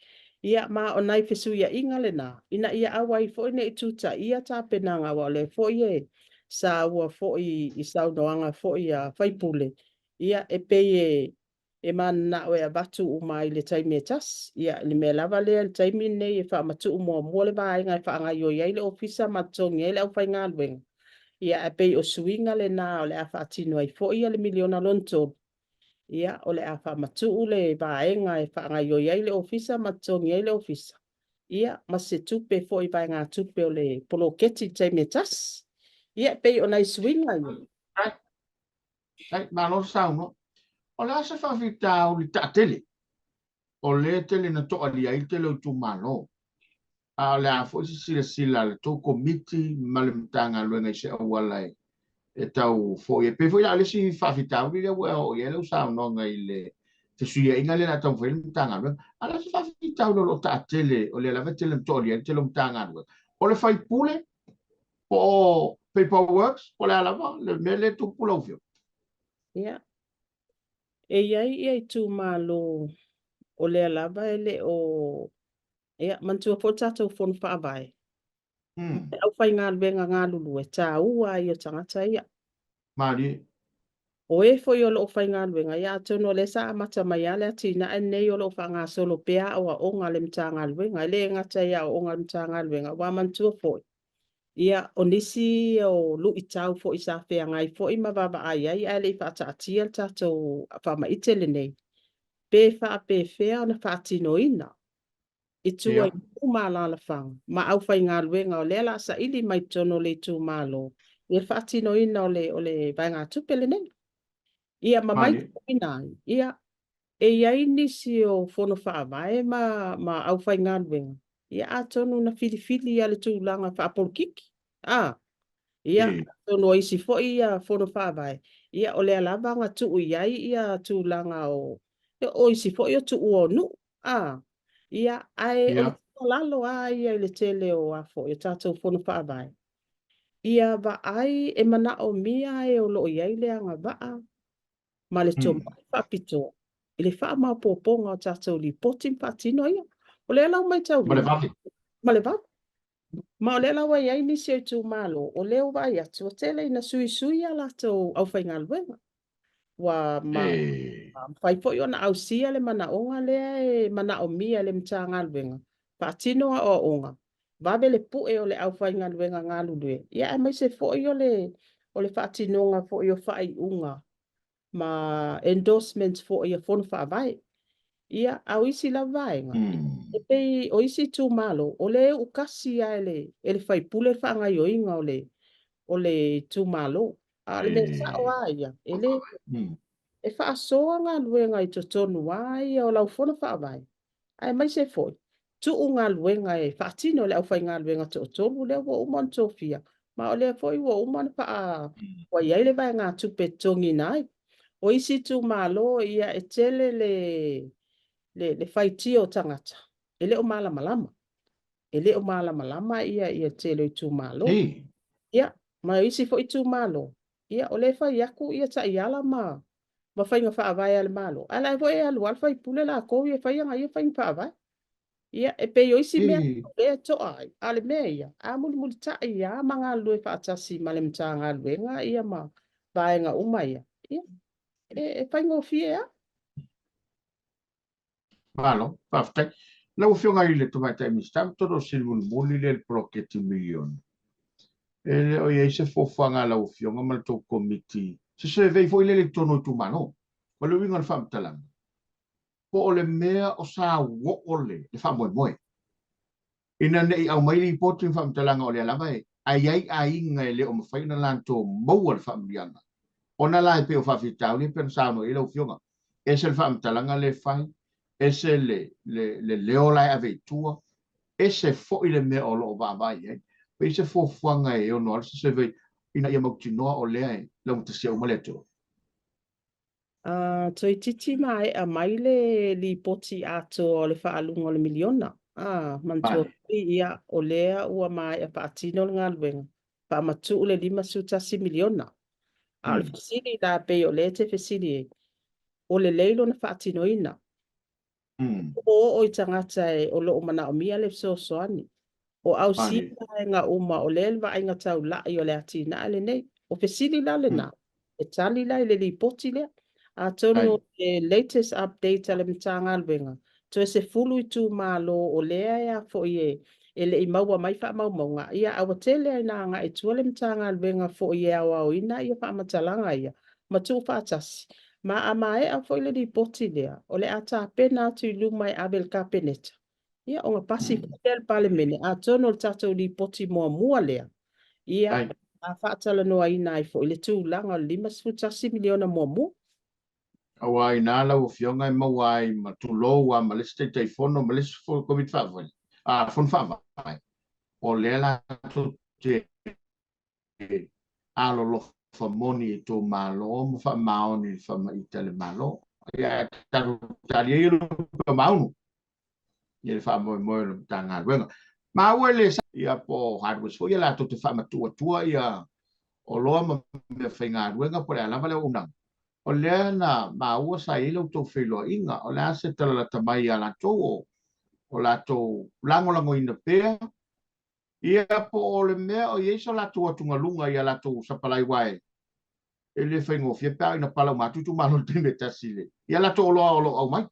ia, ma o nai fesuiaiga lena, ina ia aua ai foi ne i tutaia tapenaga, aua o lea foi e saua foi i saunoaga foi a sui usufono, ia, e pei e mananao e avatu uma ai i le taimi e tasi. Ia, i le mea lava lea i le taimi lenei e faamatuu muamua le vaega e faagaoioi ai le ofisa ma totogi ai le aufaigaluega. Ia, ae pei o suiga lena o le a faatino ai foi ia le miliona lona tolu. Ia, o le a faamatuu le vaega e faagaoioi ai le ofisa ma totogi ai le ofisa. Ia, ma se tupe foi vaegatupe o le poloketi i le taimi e tasi. Ia, e pei o nai suiga ia. Ai, malo saunoa. O le a se faafitauli taatele o lea tele na toalia ai le tele o itumalo? A o le a foi se silasila a le tou komiti ma le Matagaluega i se auala e tau foi e pei foi la o le isi faafitauli lea ua oo i ai lau saunoaga i le fesuiaiga lea o le a taumafai ai le Matagaluega. A o le a se faafitauli o lo o taatele o lea lava e tele na toalia ai le tele o Matagaluega? O le faipule po o paperworks po o le a lava le mea lea e tupu lau Afioga? Ia, e i ai ia itumalo o lea lava e le o, ia, manatua foi le tatou Fono Faavae. Le aufaigaluega galulue, taua ai o tagata ia. Malie. O e foi o lo o faigaluega, ia atonu o lea sa amata mai lava le atinae lenei o lo o faagasolo pea aoaoga a le Matagaluega. E le gata i aoaoga a le Matagaluega, ua manatua foi, ia, o nisi o luitau foi sa feagai foi ma vaavaai ai ae le i faataatia le tatou faamaite lenei, pe faapefea ona faatinoina i tua i nuu ma alaalafaga ma aufaigaluega o lea o le a saili mai totonu o le itumalo i le faatinoina o le vaegatupe lenei. Ia ma maitauina ai, ia, e i ai nisi o fono faavae ma aufaigaluega, ia atonu na filifili ia le tulaga faapolokiki. A, ia, atonu o isi foi ia fono faavae, ia o lea lava na tuu i ai ia tulaga o isi foi o tuua o nuu. A, ia, ae o le tuualalo lava ia i le tele o a foi o tatou fono faavae, ia vaai e manaomia e o lo o i ai le agavaa ma le tomai faapitoa i le faamaopoopoga o tatou lipoti ma faatino ia. O lea la ua matauina. Ma le vave. Ma le vave. Ma o lea la ua i ai nisi o itumalo, o lea ua vaai atu, ua tele ina suisui a latou aufaigaluega. Ua mafai foi ona ausia le manaoga lea e manaomia e le Matagaluega, faatino aoaoga, vave le pue o le aufaigaluega galulue, ia aemaise foi o le faatinoga foi o faaiuga ma endorsements foi a fono faavae. Ia, a o isi lava vaega, e pei o isi itumalo, o lea e uukasi lava e le faipule le faagaoioiga o le itumalo. A o le mea sao lava ia, e le e faasoa galuega i totonu lava ia o lau fono faavae, aemaise foi tuu galuega e faatino e le aufaigaluega toatolu lea ua uma ona tofia, ma o lea foi ua uma ona ua i ai le vaegatupe e totogiina ai. O isi itumalo, ia e tele le faitio o tagata, e le o malamalama. E le o malamalama ia tele o itumalo. Ia, ma o isi foi itumalo, ia o lea fai atu ia taiala ma faiga faavae a le Malo. Ae la e foi e alu lava le faipule latou ia fai ana ia faiga faavae. Ia, e pei o isi mea o lea e toa ai. A o le mea ia, a mulimulitai lava ma galulue faatasi ma le Matagaluega ia ma vaega uma ia, ia, e faigofie lava. Malo, faafetai. Lau Afioga i le Tamaitai Minisita, ma tonu o sili mulimuli lea i le poloketi miliona. E le o i ai se fuafuaga a lau Afioga ma le tou komiti, se survey foi lele i totonu o itumalo. Ma le uiga o le faamatalaga, po o le mea o sa oo le faamoemoe. Ina ne i aumai lipoti ma faamatalaga o lea lava e ai ai aiga e le o mafai ona latou maua le faamanuiaga. Ona la e pei o faafitauli e pei ona saunoa i ai lau Afioga. Ese le faamatalaga le fai, ese le leo la e ave i tua, ese foi le mea o lo o vaavaai ai. Pei se fuafuaga e ono alu se survey ina ia mautinoa o lea e laugatasia uma le atunuu. Toeitiiti maea mai le lipoti atoa o le faaaluga o le miliona. Manatua foi, ia, o lea ua maea faatino le galuega, faamatuu le 51 miliona. A o le fesili la pei o lea e te fesili ai, o lelei lona faatinoina. O oo i tagata o lo o manaomia le fesoasoani. O ausia vaega uma o lea le vaaiga taulai o le atinae lenei. O fesili la lena, e tali la i le lipoti lea. Atonu o le latest update a le Matagaluega, toe 10 itumalo o lea e a foi e le i maua mai faamaumauga, ia a ua tele ai na agai i tua le Matagaluega foi e aoaoina ia faamatalaga ia, ma tuufaatasi. Ma a maea foi le lipoti lea, o le a tapena atu i luma e ave i le Kapeneta. Ia, ona pasi foi lea le Palemene, atonu o le tatou lipoti muamua lea, ia, a faatalanoaina ai foi le tulaga o le 51 miliona muamua. Aua ina lau Afioga e maua ai ma tulou a ma le isi Taitaifono ma le isi komiti faavae, fono faavae, o lea latou te alolofa moni i tou malo ma faamaoni i le faamaite a le Malo. Ia, tatou talia ia lupe maunu ia le faamoemoe o le Matagaluega. Maua le ia po hardware foi ia latou te faamatuatua ia oloa ma mea faigaluega po o le a lava le auaunaga. O lea na maua sa i ai la outou feiloaiga, o le a se talalata mai ia latou o latou lagolagoina pea, ia po o le mea o i ai so latou atugaluga ia latou sapalai wae. E le faigofie pe a ina pala uma atu itumalo i le taimi e tasi i le ia latou oloa o lo o aumai.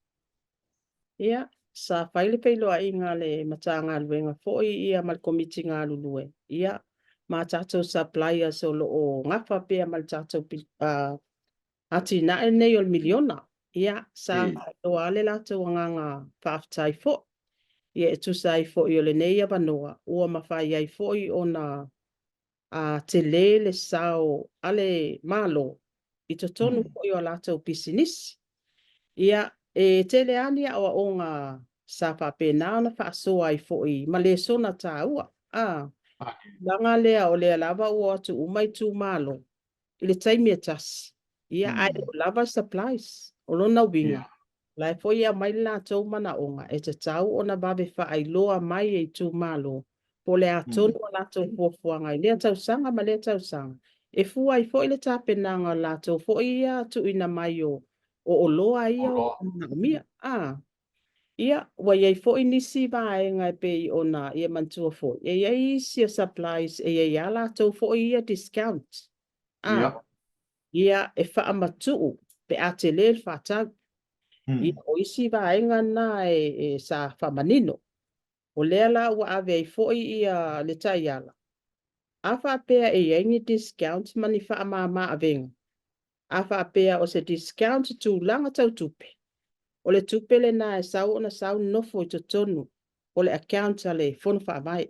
Ia, sa fai le feiloaiga a le Matagaluega foi ia ma le Komiti galulue, ia, ma tatou suppliers o lo o gafa pea ma le tatou atinae lenei o le miliona. Ia, sa faailoa le latou agaga faafetai foi. Ia, e tusa ai foi o lenei avanoa, ua mafai ai foi ona tele le sao a le Malo i totonu foi o a latou pisinisi. Ia, e tele lava ni aoaoga sa faapena ona faasoa ai foi ma lesona taua. A tulaga lea o lea lava ua o atu uma itumalo i le taimi e tasi, ia, ae le o lava supplies. O lona uiga, o la e foi e aumai le latou manaoga e tatau ona vave faailoa mai e itumalo po o le a tonu a latou fuafuaga i lea tausaga ma lea tausaga, e fua ai foi le tapenaga o le latou foi ia tuuina mai o oloa ia o manaomia. Ia, ua i ai foi nisi vaega e pei ona ia manatua foi, e i ai isi o supplies e i ai lava latou foi ia discount. Ia, e faamatuu pe a tele le faatau. Ia, o isi vaega na e sa faamanino. O lea la ua ave ai foi ia le taiala, a faapea e i ai ni discount ma ni faamama avega, a faapea o se discount tulaga tau tupe, o le tupe lena e sau ona sau nofo i totonu o le account a le Fono Faavae.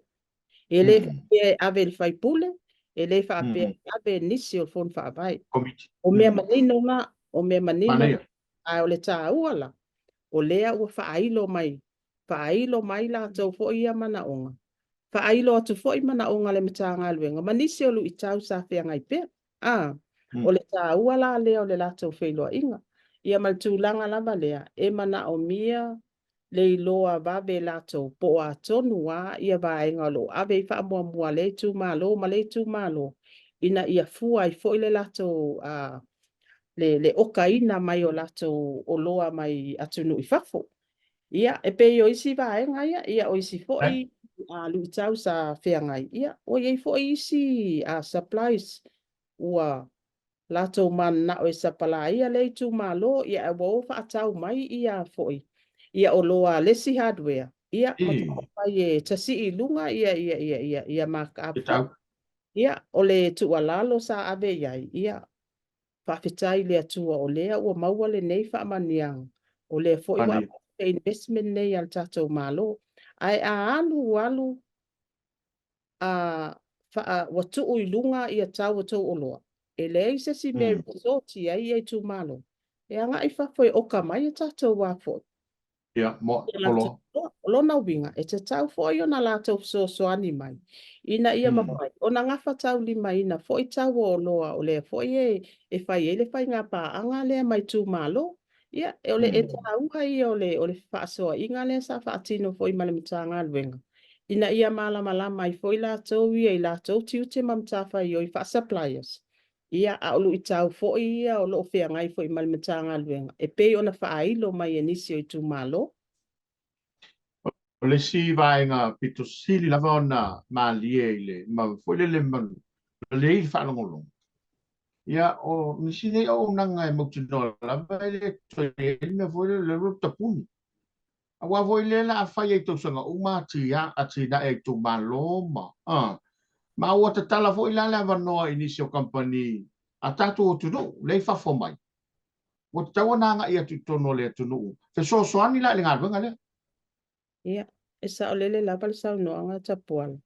E le faapea e ave i le faipule, e le faapea e ave i nisi o le Fono Faavae. O mea manino la, o mea manino, ae o le taua la, o lea ua faailo mai, faailo mai latou foi ia manaoga, faailo atu foi manaoga a le Matagaluega ma nisi o luitau sa feagai pea. O le taua la lea o le latou feiloaiga. Ia ma le tulaga lava lea, e manaomia le iloa vave latou po o a tonu lava ia vaega o lo o ave i faamuamua a lea itumalo ma lea itumalo, ina ia fua ai foi le latou le okaina mai o latou oloa mai atunuu i fafo. Ia, e pei o isi vaega ia, ia o isi foi luitau sa feagai, ia, ua i ai foi isi supplies ua latou mananao e sapalaia lea itumalo, ia, ae ua o faatau mai ia foi, ia oloa a le isi hardware, ia, ma taumafai e tasii i luga ia, ia, ia, ia, ia mark up. Ia, o le tuualalo sa ave i ai, ia, faafetai i le Atua o lea ua maua lenei faamanuiaga, o lea foi ua avatu le investment nei a le tatou Malo. Ae a alu alu ua tuu i luga ia tau o tou oloa, e leai se isi mea e resort i ai ia itumalo, e agai fafo e oka mai a tatou a foi. Ia, mo, oloa. O lona uiga, e tatau foi ona latou fesoasoani mai, ina ia mafai ona gafataulimaina foi tau o oloa o lea foi e fai ai le faiga paaga lea mai itumalo. Ia, o le e taua ia o le fefaasoaaiga lea sa faatino foi ma le Matagaluega, ina ia malamalama ai foi latou ia i latou tiute ma matafaioi faa-suppliers. Ia, a o luitau foi ia o lo o feagai foi ma le Matagaluega, e pei ona faailo mai e nisi o itumalo. O le isi vaega pito sili lava ona malie i le ma foi lele ma lelei i le faalogologo, ia, o nisi nei auaunaga e mautinoa lava e le toe i ai le mea foi lele o le loto tapuni. Aua foi lea o le a fai ai tausaga uma atinae a itumalo ma ua tatala foi la le avanoa i nisi o kamupani a tatou atunuu lea i fafo mai. Ua tatau ona agai atu i totonu o le atunuu, fesoasoani la i le galuega lea. Ia, e saolele lava le saunoaga a Tapuala.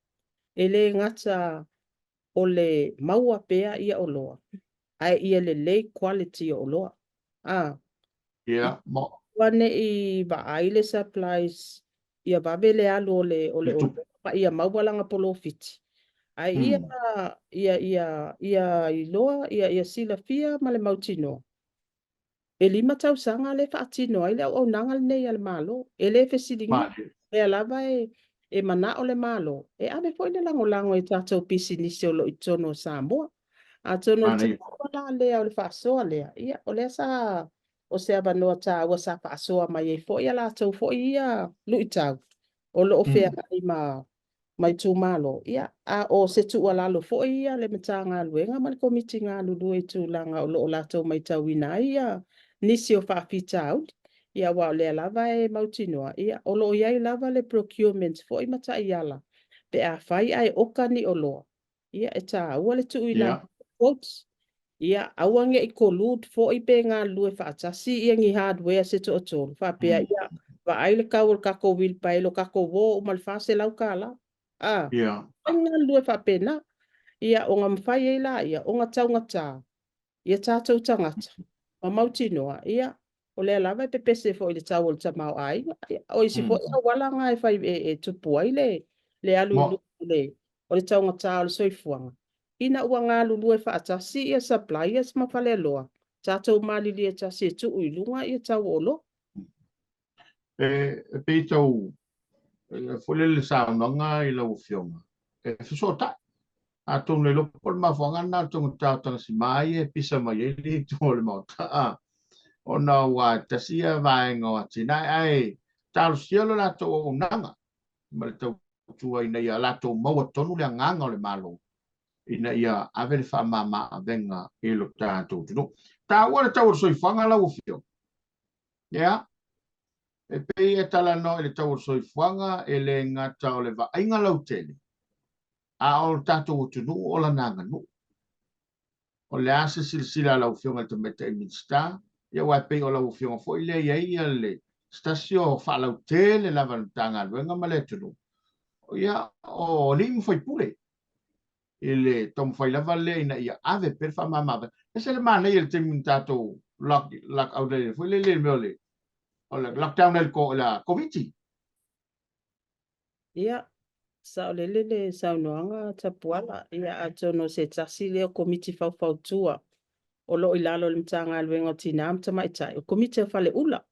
E le gata o le maua pea ia oloa, ae ia lelei quality o oloa. Ia, mo. Ua ne i vaai le supplies ia vave le alu o le oloa ma ia maua lana polofiti. Ae ia, ia, ia, ia iloa, ia, ia silafia ma le mautinoa. E 5 tausaga le faatino ai le auaunaga lenei a le Malo. E le fesiligia, lea lava e manao le Malo, e ave foi le lagolago i tatou pisinisi o lo o i totonu o Samoa. Atonu o le taua la lea o le faasoa lea, ia, o lea sa, o se avanoa taua sa faasoa mai ai foi a latou foi ia luitau o lo o feagai ma Ma itumalo, ia, a o se tuualalo foi ia a le Matagaluega ma le Komiti galulue i tulaga o lo o latou matauina ai ia nisi o faafitauli, ia aua o lea lava e mautinoa, ia, o lo o i ai lava le procurement foi ma taiala pe afai ae oka ni oloa, ia, e taua le tuuina atu o quotes, ia, aua ne i collude foi pe galulue faatasi ia ni hardware se toatolu, faapea, ia, vaai le tau o le tatou wheelbarrow, tatou o uma i le $400, a, fai galulue faapena, ia, ona mafai ai laia ona taugata ia tatou tagata ma mautinoa, ia, o lea lava e pepese foi i le tau o le tamaoaiga. Ia, o isi foi auala na e fai e tupu ai le alu i luga o le taugata o le soifuaga, ina ua galulue faatasi ia suppliers ma faleoloa, tatou malilie tasi e tuu i luga ia tau o oloa. E pei tau foi lele saunoaga i lau Afioga, e fesootai. Atonu le iloa po o le mafuaaga lena o le taugata o tagasima ia e pisa mai ai le itu o le Maota, a, ona ua tasi ia vaega o atinae, ae talosia lo latou auaunaga ma le tautua ina ia latou maua tonu le agaga o le Malo ina ia ave le faamama avega i lo tatou atunuu. Taua le tau o le soifuaga lau Afioga. Ia, e pei e talanoa i le tau o le soifuaga e le gata o le vaaiga lautele, a o le tatou atunuu o lana aganuu. O le a se silasila a lau Afioga i le Tamaitai Minisita, ia aua e pei o lau Afioga foi lea e i ai ia le se tasi o faalautele lava a le Matagaluega ma le atunuu, ia o alii ma faipule i le taumafai lava lea ina ia ave pea le faamama-avega. E ese le manaia i le taimi na tatou lock out ai foi lele i le mea o le lockdown ai i le Koviti. Ia, saolele le saunoaga Tapuala. Ia, atonu o se tasi lea o Komiti Faufautua o lo o i lalo o le Matagaluega o Tina ma Tamaitai, o Komiti o Faleula.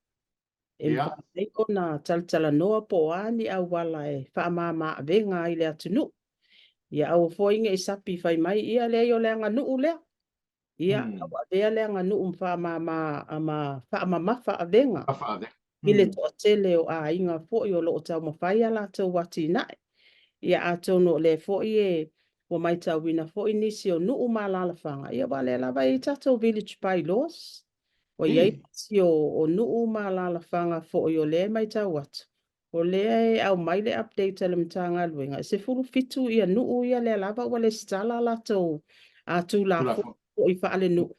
E mafai ai ona talatalanoa po o a ni auala e faamama avega ai le atunuu. Ia aua foi ne i sapi fai mai, ia leai o le aganuu lea. Ia, ua avea le aganuu ma faamama ma faamamafa avega i le toatele o aiga foi o lo o taumafai a latou atinae. Ia, atonu o lea foi e ua matauina foi nisi o nuu ma alaalafaga, ia aua o lea lava e i ai tatou village by-laws. Ua i ai nisi o nuu ma alaalafaga foi o lea e matau atu, o lea e aumai le update a le Matagaluega, e 17 ia nuu ia lea lava ua lesitala a latou Tulafono foi faalenuu.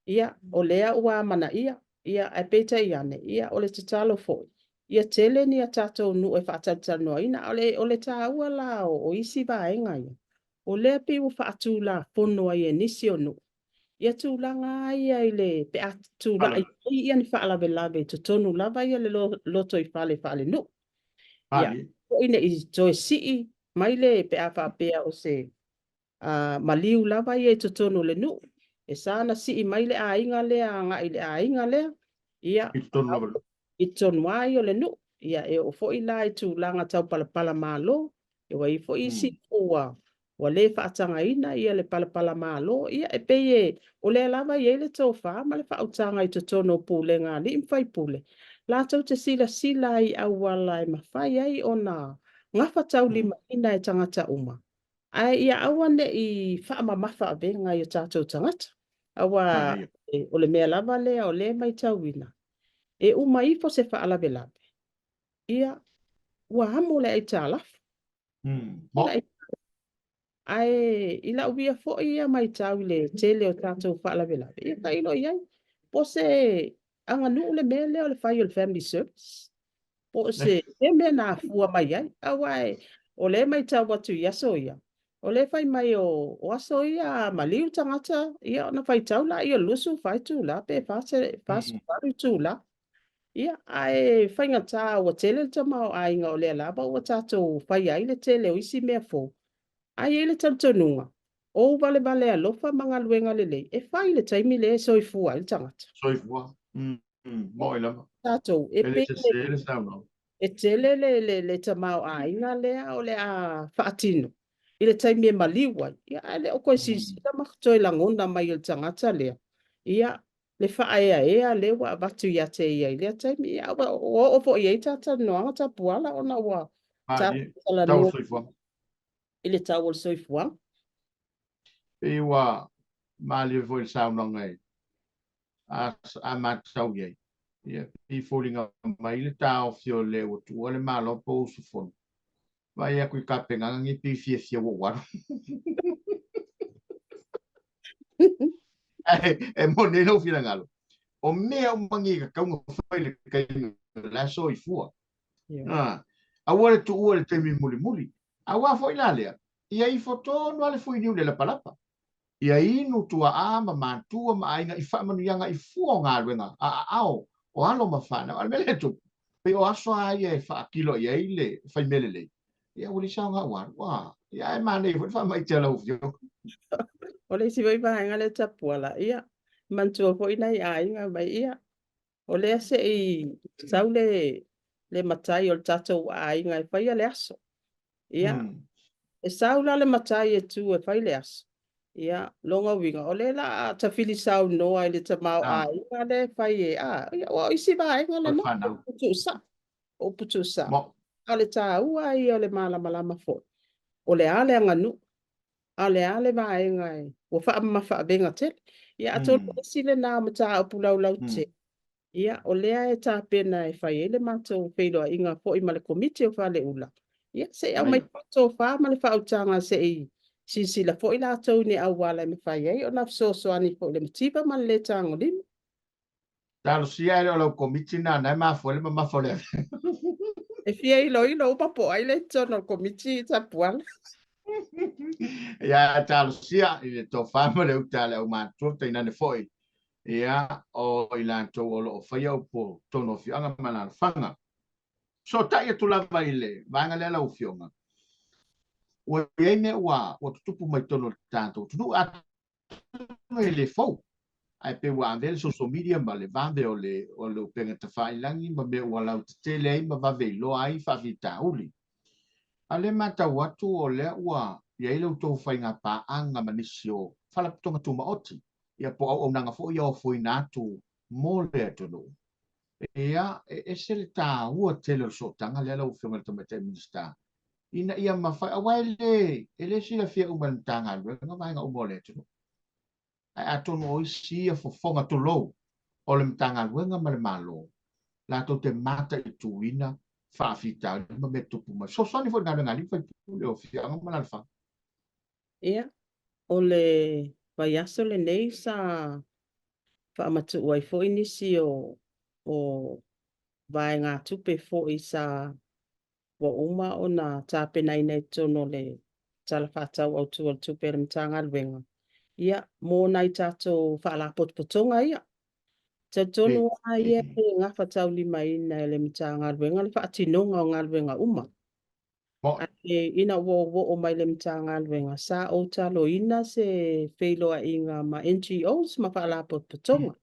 Ia, o lea ua amanaia, ia, ae peitai ane, ia, o le tatalo foi, ia tele ni a tatou nuu e faatalatalanoaina. A o le taua la o isi vaega ia, o lea pei ua faatulafono ai e nisi o nuu, ia tulaga lava ia i le pe a tulai mai ia ni faalavelave i totonu lava ia le lotoifale faalenuu. Ia, foi ne i toe sii mai le pe a faapea o se maliu lava ia i totonu o le nuu, e sa ona sii mai le aiga lea agai i le aiga lea, ia, I totonu lava. I totonu lava ia o le nuu. Ia, e oo foi la i tulaga tau palapala malo, ua i ai foi isi nuu ua le faatagaina ia le palapala malo, ia e pei e o lea lava e i ai le tofa ma le faautaga i totonu o pulega a alii ma faipule, latou te silasila ai i auala e mafai ai ona gafataulimaina e tagata uma, ae ia aua ne i faamamafa avega i o tatou tagata. Aua o le mea lava lea o lea e matauina, e uma ifo se faalavelave, ia, ua amo le aitalafu. Ae i lau ia foi ia matau i le tele o tatou faalavelave, ia tailo i ai, po o se aganuu le mea lea o le fai o le family service, po o se mea na afua mai ai. Aua o lea e matau atu i aso ia, o lea e fai mai o aso ia a maliu tagata, ia ona faitau lea o le 24 itula pe 48 itula. Ia, ae faigata ua tele le tamaoaiga o lea lava ua tatou faia ai le tele o isi mea fou. Ae i ai le talitonuga, o ou valevale alofa ma galuega lelei e fai i le taimi lea e soifua ai le tagata. Soifua. Moe lava. Tatou, e E le pei sese le saunoaga. e tele le tamaoaiga lea o le a faatino i le taimi e maliu ai. Ia, ae le o toe silasila ma toe lagona mai e le tagata lea. Ia, le faaeaea lea ua avatu ia te ia i lea taimi. Ia, ua oo foi i ai ta talanoaga Tapuala ona ua Malie. Tau talanoa soifua. I le tau o le soifuaga. Pei ua malie foi le saunoaga e a matau i ai. Ia, pei foliga mai le taofi o le ua tuua le Malo po o usufono. Vaai atu i tapenaga nei pei fiafia ua ou alu. E moni ai lou finagalo. O mea uma nei e tatau ona fai i le taimi o la e soifua. Aua le tuua i le taimi mulimuli. Aua foi la lea, ia ifo tonu lava le fuiniu i le lapalapa. Ia inu tuaa ma matua ma aiga i faamanuiaga i fua o galuega a aao o alo ma fanau. A o le mea lea e tupu, pei o aso lava ia e faatilo i ai le fai mea lelei, ia ua leai se aoga ua alu. Ia ae manaia foi le faamaite a lau Afioga. O le isi foi vaega lea Tapuala, ia, manatua foi nai aiga mai, ia, O lea se i sau le le matai o le tatou aiga e faia le aso. Ia, e sau la le matai e tu e fai le aso. Ia, lona uiga, o lea la a tafili saunoa i le tamaoaiga lea e fai e, a, ia, o isi vaega lena, o upu tuusao, o upu tuusao. A o le taua ia o le malamalama foi, o le a le aganuu, a o le a le vaega e ua faamamafa avega tele. Ia, atonu o le isi lena o mataupu laulautele, ia, o lea e tapena e fai ai le matou feiloaiga foi ma le Komiti o Faleula, ia, se i aumai foi le tofa ma le faautaga se i silasila foi latou i ni auala e mafai ai ona fesoasoani foi i le mativa ma le lē tagolima. Talosia e le o lau Komiti lena na e mafua ai le mamafa o le avega. E fia iloilo uma po o ai lea i totonu o le Komiti Tapuala. Ia, talosia i le tofa ma le uta a le aumatutua tainane foi ia o i latou o lo o faia upu o totonu o afioaga ma alaalafaga. Fesootai atu lava i le vaega lea lau Afioga, ua i ai mea ua tutupu mai totonu o le tatou atunuu, atonu e le fou, ae pei ua avea le social media ma le vave o le o le upega tafailagi ma mea ua lautetele ai ma vave iloa ai faafitauli. A o lea e matau atu o lea ua i ai la outou faiga paaga ma nisi o Faalapotopotoga Tumaoti, ia po o auaunaga foi ia ofoina atu mo le atunuu. Ia, e ese le taua tele o le sootaga lea lau Afioga i le Tamaitai Minisita, ina ia mafai, aua e le, e le silafia uma e le Matagaluega vaega uma o le atunuu. Ae atonu o isi ia fofoga, tulou, o le Matagaluega ma le Malo, latou te mataituina faafitauli ma mea tupu mai. Fesoasoani foi i galuega a alii ma faipule o afioaga ma alaalafaga. Ia, o le vaiaso lenei sa faamatuu ai foi nisi o o vaegatupe foi sa ua uma ona tapenaina i totonu o le Tala Faatatau Autu o le Tupe a le Matagaluega, ia, mo nai tatou faalapotopotoga ia. Talitonu lava ia e gafataulimaina e le Matagaluega le faatinoga o galuega uma. Ae ina ua ou oo mai i le Matagaluega, sa ou taloina se feiloaiga ma NGOs ma faalapotopotoga.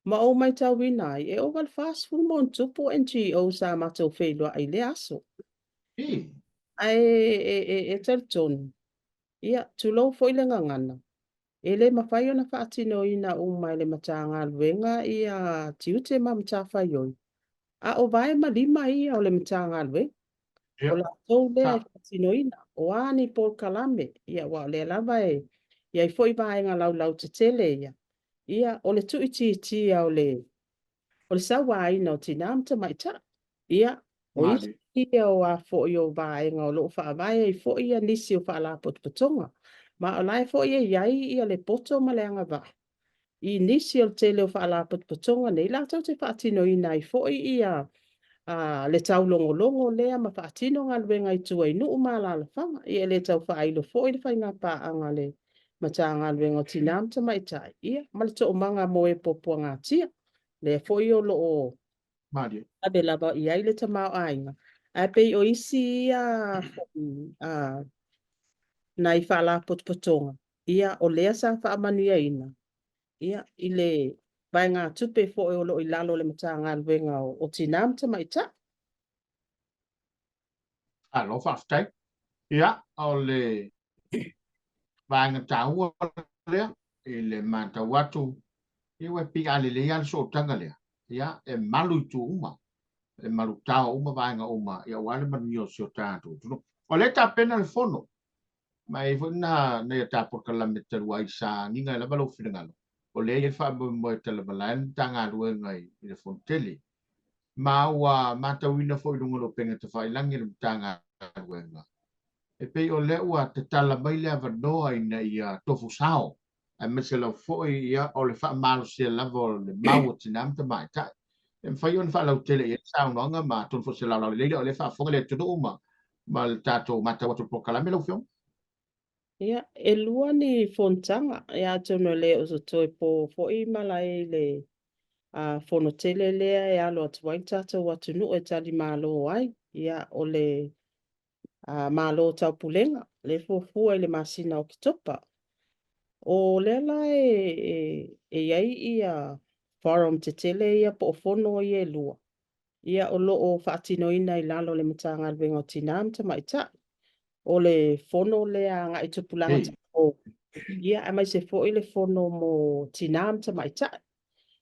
Ma ou matauina ai, e ova i le 40 ma ona tupu NGOs sa matou feiloai i lea aso. Ae e talitonu, ia, tulou foi le gagana, e le mafai ona faatinoina uma e le Matagaluega ia tiute ma matafaioi, A o vae ma lima ia o le Matagaluega, o latou lea e faatinoina, o a ni polokalame, ia aua o lea lava e i ai foi vaega laulautetele ia, ia o le tuuitiitia o le o le sauaina o tinā ma tamaitai. Ia, o isi ia o a foi o vaega o lo o faavae ai foi ia nisi o faalapotopotoga, ma o la e foi e i ai ia le poto ma le agavaa i nisi o le tele o faalapotopotoga nei latou te faatinoina ai foi ia le taulogologo lea ma faatino galuega i tua i nuu ma alaalafaga. Ia e le tau faailo foi le faiga paaga a le Matagaluega o Tina ma Tamaitai ia ma le Toomaga mo e Puapuagatia, lea foi o lo o ave lava i ai le tamaoaiga. Ae pei o isi ia foi nai faalapotopotoga Ia, o lea sa faamanuiaina, ia, i le vaegatupe foi o lo o i lalo o le Matagaluega o Tina ma Tamaitai. Malo faafetai. Ia, o le vaega taua lea i le matau atu, ia ua pei a lelei lava le sootaga lea, ia, e malu i itu uma, e malutao uma vaega uma, ia aua le manuia o si o tatou atunuu. O lea e tapena le fono. Ma e i ai foi na nai a ta polokalame talu ai sa agiga ai lava lou finagalo, o lea e i ai le faamoemoe e talavalae le Matagaluega i le Fonotele. Ma ua matauina foi i luga o le upega tafailagi a le Matagaluega, e pei o lea ua tatala mai le avanoa ina ia tofu sao, aemaise lava foi ia o le faamalosia lava o le mau a tina ma tamaitai. E mafai ona faalautele i ai le saunoaga ma atonu foi o se laolao lelei lea o lea e faafofoga le atunuu ma ma le tatou matau atu i le polokalame lau Afioga. Ia, e lua ni fonotaga, ia atonu e le o se toe po foi malae i le fono tele lea e alo atu ai le tatou atunuu e talimalo ai. Ia, o le Malo Taupulega, lea e fuafua i le masina o Oketopa. O lea la e i ai ia forum tetele ia po o fono ia e lua, ia o lo o faatinoina i lalo o le Matagaluega o Tina ma Tamaitai. O le fono lea agai i tupulaga talavou, ia aemaise foi le fono mo tina ma tamaitai.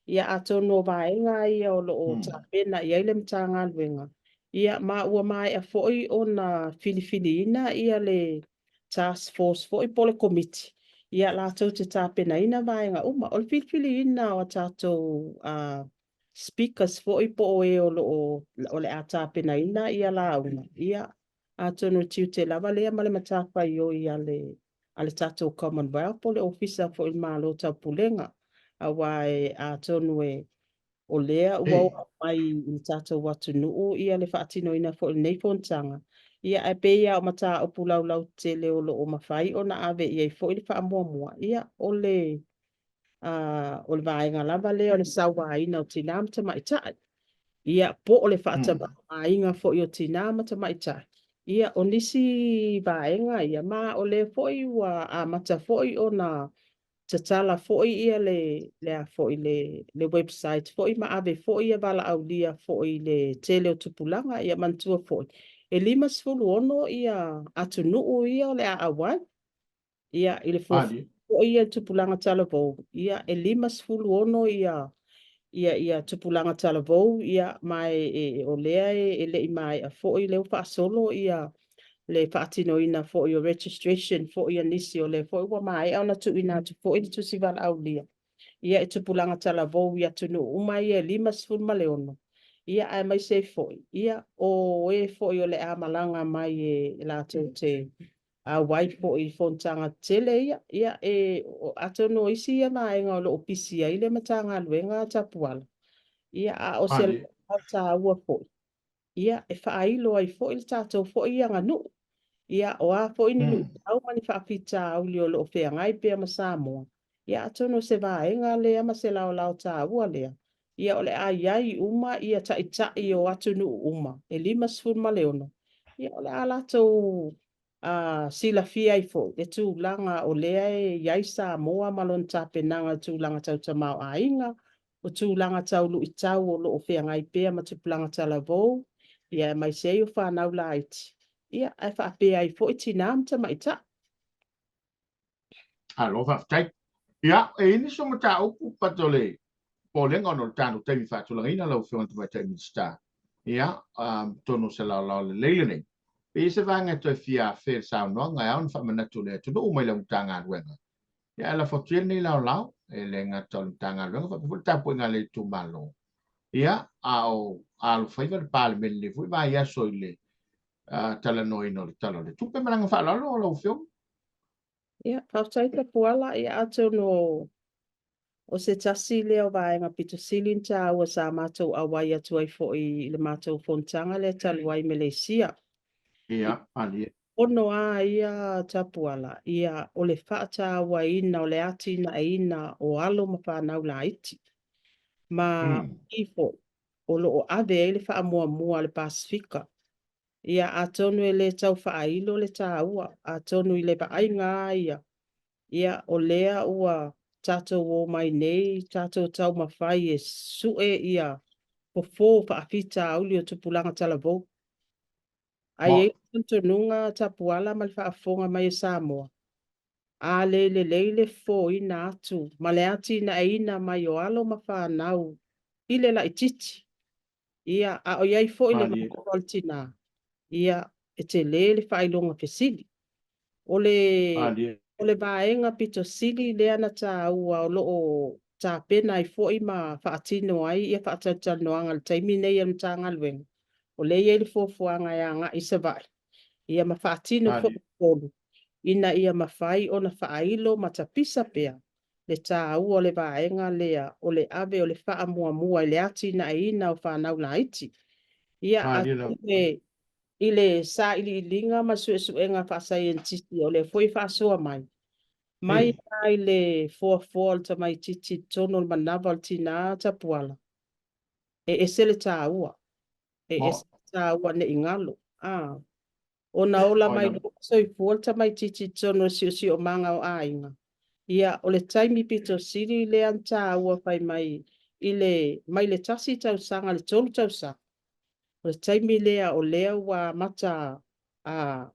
Ia atonu o vaega ia o lo o tapena i ai le Matagaluega, ia ma ua maea foi ona filifiliina ia le task force foi po o le Komiti, ia latou te tapenaina vaega uma. O le filifiliina o a tatou speakers foi po o e o lo o o le a tapenaina ia lauga, ia atonu e tiute lava lea ma le matafaioi a le a le tatou Commonwealth po o le Ofisa foi o le Malo Taupulega, aua e atonu e o lea ua oo mai i le tatou atunuu ia le faatinoina foi o lenei fonotaga, ia ae pei lava o mataupu laulautele o lo o mafai ona ave i ai foi le faamuamua, ia o le o le vaega lava lea o le sauaina o tina ma tamaitai, ia, po o le faatamaoaiga foi o tina ma tamaitai, ia, o nisi vaega ia, ma o lea foi ua amata foi ona tatala foi ia le, le a foi le, le website foi ma ave foi ia valaaulia foi i le tele o tupulaga. Ia manatua foi, e 56 ia atunuu ia o le a auai. Ia, i le fuafua foi ia tupulaga talavou, ia, e 56 ia, ia, ia tupulaga talavou, ia, ma e, e, o lea e, e le i maea foi, lea ua faasolo ia le faatinoina foi o registration foi a nisi, o lea foi ua maea ona tuuina atu foi le tusi valaaulia, ia, i tupulaga talavou i atunuu uma ia e 56, ia, aemaise ai foi, ia, o e foi o le a malaga mai e latou te auai foi i fonotaga tetele ia. Ia, e, atonu o isi ia vaega o lo o pisi ai le Matagaluega a Tapuala, ia, a o se laolao taua foi, ia, e faailo ai foi le tatou foi aganuu. Ia, o a foi ni luitau ma ni faafitauli o lo o feagai pea ma Samoa, ia, atonu o se vaega lea ma se laolao taua lea, ia, o le a i ai uma ia taitai o atunuu uma e 56, ia, o le a latou a silafia ai foi le tulaga o lea e i ai Samoa ma lona tapenaga i tulaga tau tamaoaiga, o tulaga tau luitau o lo o feagai pea ma tupulaga talavou, ia aemaise ai o fanau laiti, ia ae faapea ai foi tina ma tamaitai. Malo faafetai. Ia, e i ai nisi o mataupu but o le popolega ona o le tatou taimi faatulagaina lau Afioga i le Tamaitai Minisita. Ia, atonu o se laolao lelei lenei. Pe i ai se vaega e toe fia afea i le saunoaga e ao ona faamanatu i le atunuu mai lau Matagaluega. Ia, ae lafo atu ia lenei laolao, e le gata o le Matagaluega faapea foi le tapuaiga a le itumalo. Ia, a o alofaiva le Palemene i lenei foi vaiaso i le talanoaina o le Tala o le Tupe. Ma le agaga faaaloalo lau Afioga. Ia, faafetai Tapuala. Ia, atonu o se tasi lea o vaega pito sili ona taua sa matou auai atu ai foi i le matou fonotaga lea talu ai i Meleisia. Ia, malie. Pono a ia Tapuala, ia, o le faatauaina o le atinaeina o alo ma fanau laiti. Ma i foi, o lo o ave ai le faamuamua a le Pasefika. Ia, atonu e le tau faailo le taua, atonu i le vaaiga a ia, ia, o lea ua tatou o mai nei, tatou taumafai e sue ia fofo faafitauli o tupulaga talavou. Ae i ai le talitonuga Tapuala ma le faafofoga mai a Samoa, a le lelei le fofoina atu ma le atinaeina mai o alo ma fanau i le laitiiti, Ia, a o i ai foi le vaega o le tina, ia, e tele le faailoga fesili. O le o le vaega pito sili lea na taua o lo o tapena ai foi ma faatino ai ia faatalatalanoaga i le taimi nei a le Matagaluega, o lea e i ai le fuafuaga e agai i Savaii, ia ma faatino foi i Upolu, ina ia mafai ona faailo ma tapisa pea le taua o le vaega lea o le ave o le faamuamua i le atinaeina o fanau laiti. Ia, atonu e i le sailiiliga ma le suesuega faasaienitisi o lea foi e faasoa mai, mai lava i le foafoa o le tamaitiiti i totonu o le manava o le tina tapuala, e ese le taua, e ese le taua ne i galo. A, ona ola mai loa soifua le tamaitiiti i totonu o le siosiomaga o aiga, ia, o le taimi pito sili lea na taua fai mai i le, mai le 1 tausaga i le 3 tausaga, o le taimi lea o lea ua amata a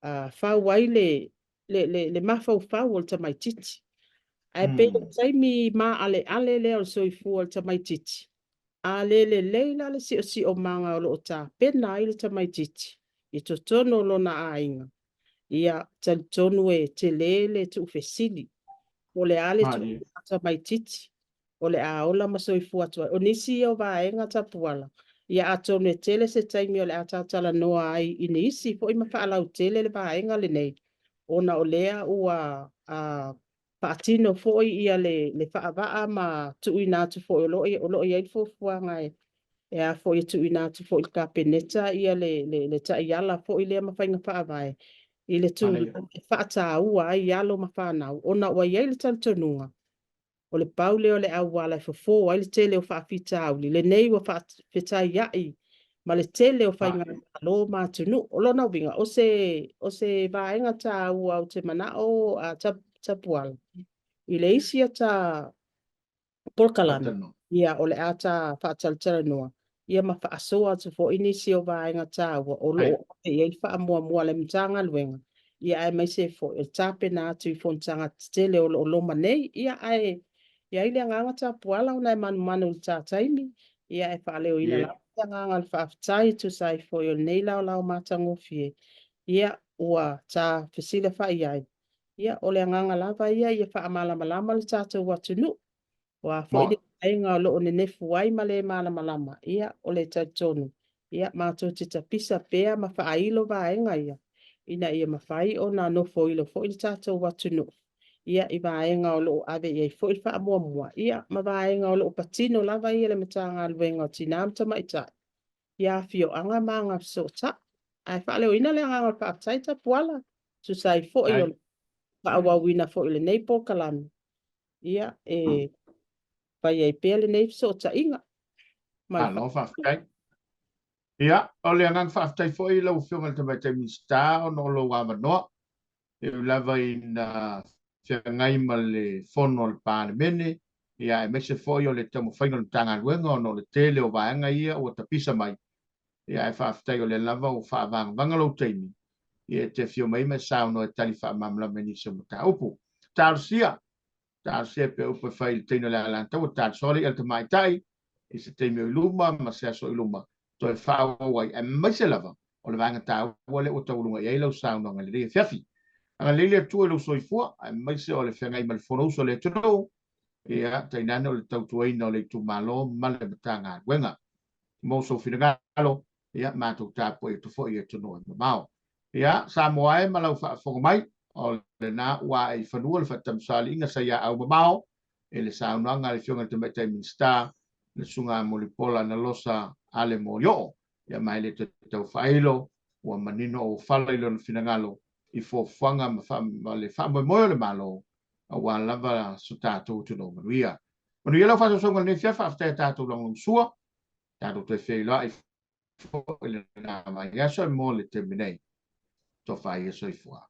a fau ai le le le le mafaufau o le tamaitiiti. Ae pei o le taimi maaleale lea o le soifua o le tamaitiiti, a le lelei la le siosiomaga o lo o tapena ai le tamaitiiti i totonu o lona aiga, ia, talitonu e tele le tuufesili po o le a le tulaga tamaitiiti o le a ola ma soifua atu ai. O nisi ia o vaega tapuala, ia atonu e tele se taimi o le a talatalanoa ai i nisi foi ma faalautele le vaega lenei, ona o lea ua a, faatino foi ia le, le faavaa ma tuuina atu foi o lo, o lo o i ai le fuafuaga e, e a foi e tuuina atu foi i le Kapeneta ia le, le, le taiala foi lea ma faiga faavae i le tulaga e faataua ai alo ma fanau, ona ua i ai le talitonuga O le pau lea o le auala e fofo ai le tele o faafitauli, lenei ua faafetaia'i ma le tele o faigamalo ma atunuu. O lona uiga, o se, o se vaega taua ou te mana'o a Tapuala i le isi ata polokalame, ia, o le a ta faatalatalanoa, ia ma faasoa atu foi nisi o vaega taua o lo o ave i ai le faamuamua a le Matagaluega, ia aemaise foi o le tapena atu i fonotaga tetele o lo o loma nei. Ia ae i ai le agaga tapuala ona e manumanu i le ta taimi, ia e faaleoina lava le agaga o le faafetai e tusa ai foi o lenei laolao matagofie, ia ua ta fesilafai ai. Ia o le agaga lava ia ia faamalamalama le tatou atunuu. O a foi le vaega o lo o nenefu ai ma le malamalama, ia, o le talitonu, ia, matou te tapisa pea ma faailo vaega ia, ina ia mafai ona nofoilo foi le tatou atunuu, ia, i vaega o lo o ave i ai foi le faamuamua, ia, ma vaega o lo o patino lava ia le Matagaluega o Tina ma Tamaitai, ia afioaga ma agafesootai. Ae faaleoina le agaga o le faafetai Tapuala, tusa ai foi o le faaauauina foi o lenei polokalame, ia, e fai ai pea lenei fesootaiga. Malo faafetai. Ia, o le agaga faafetai foi i lau Afioga i le Tamaitai Minisita ona o lou avanoa, e ui lava ina feagai ma le Fono a le Palemene, ia, aemaise foi o le taumafaiga o le Matagaluega ona o le tele o vaega ia ua tapisa mai, ia, ae faafetai o lea lava ua faavagavaga lou taimi, ia, e te afio mai ma e saunoa e tali faamalamalama i nisi o mataupu. Talosia, talosia pea upu e fai i le teine o le Alataua, talosoa le i'a le tamaitai i se taimi o i luma ma se aso o i luma, toe faaauau ai, aemaise lava o le vaega taua lea ua taualuga i ai lau saunoaga i lenei afiafi. Agalelei le Atua i lou soifua, aemaise o le feagai ma le Fonousu a le atunuu, ia, tainane o le tautuaina o le itumalo ma le Matagaluega. Mo sou finagalo, ia, matou tapuai atu foi i atunuu e mamao. Ia, Samoa e ma lau faafofoga mai, o lena ua ae i fanua le faatamasoaliiga sa ia au mamao i le saunoaga a le Afioga i le Tamaitai Minisita, le Susuga Mulipola Anarosa Ale Molioo. Ia, ma e le toe tau faailo, ua manino auofala i lona finagalo i fuafuaga ma le faamoemoe o le Malo aua lava so tatou atunuu manuia. Manuia lau faasausauga i lenei afiafi, faafetai a tatou lagolagosua, tatou toe feiloai foi lena vaiaso mo le taimi nei. Tofa ia soifua.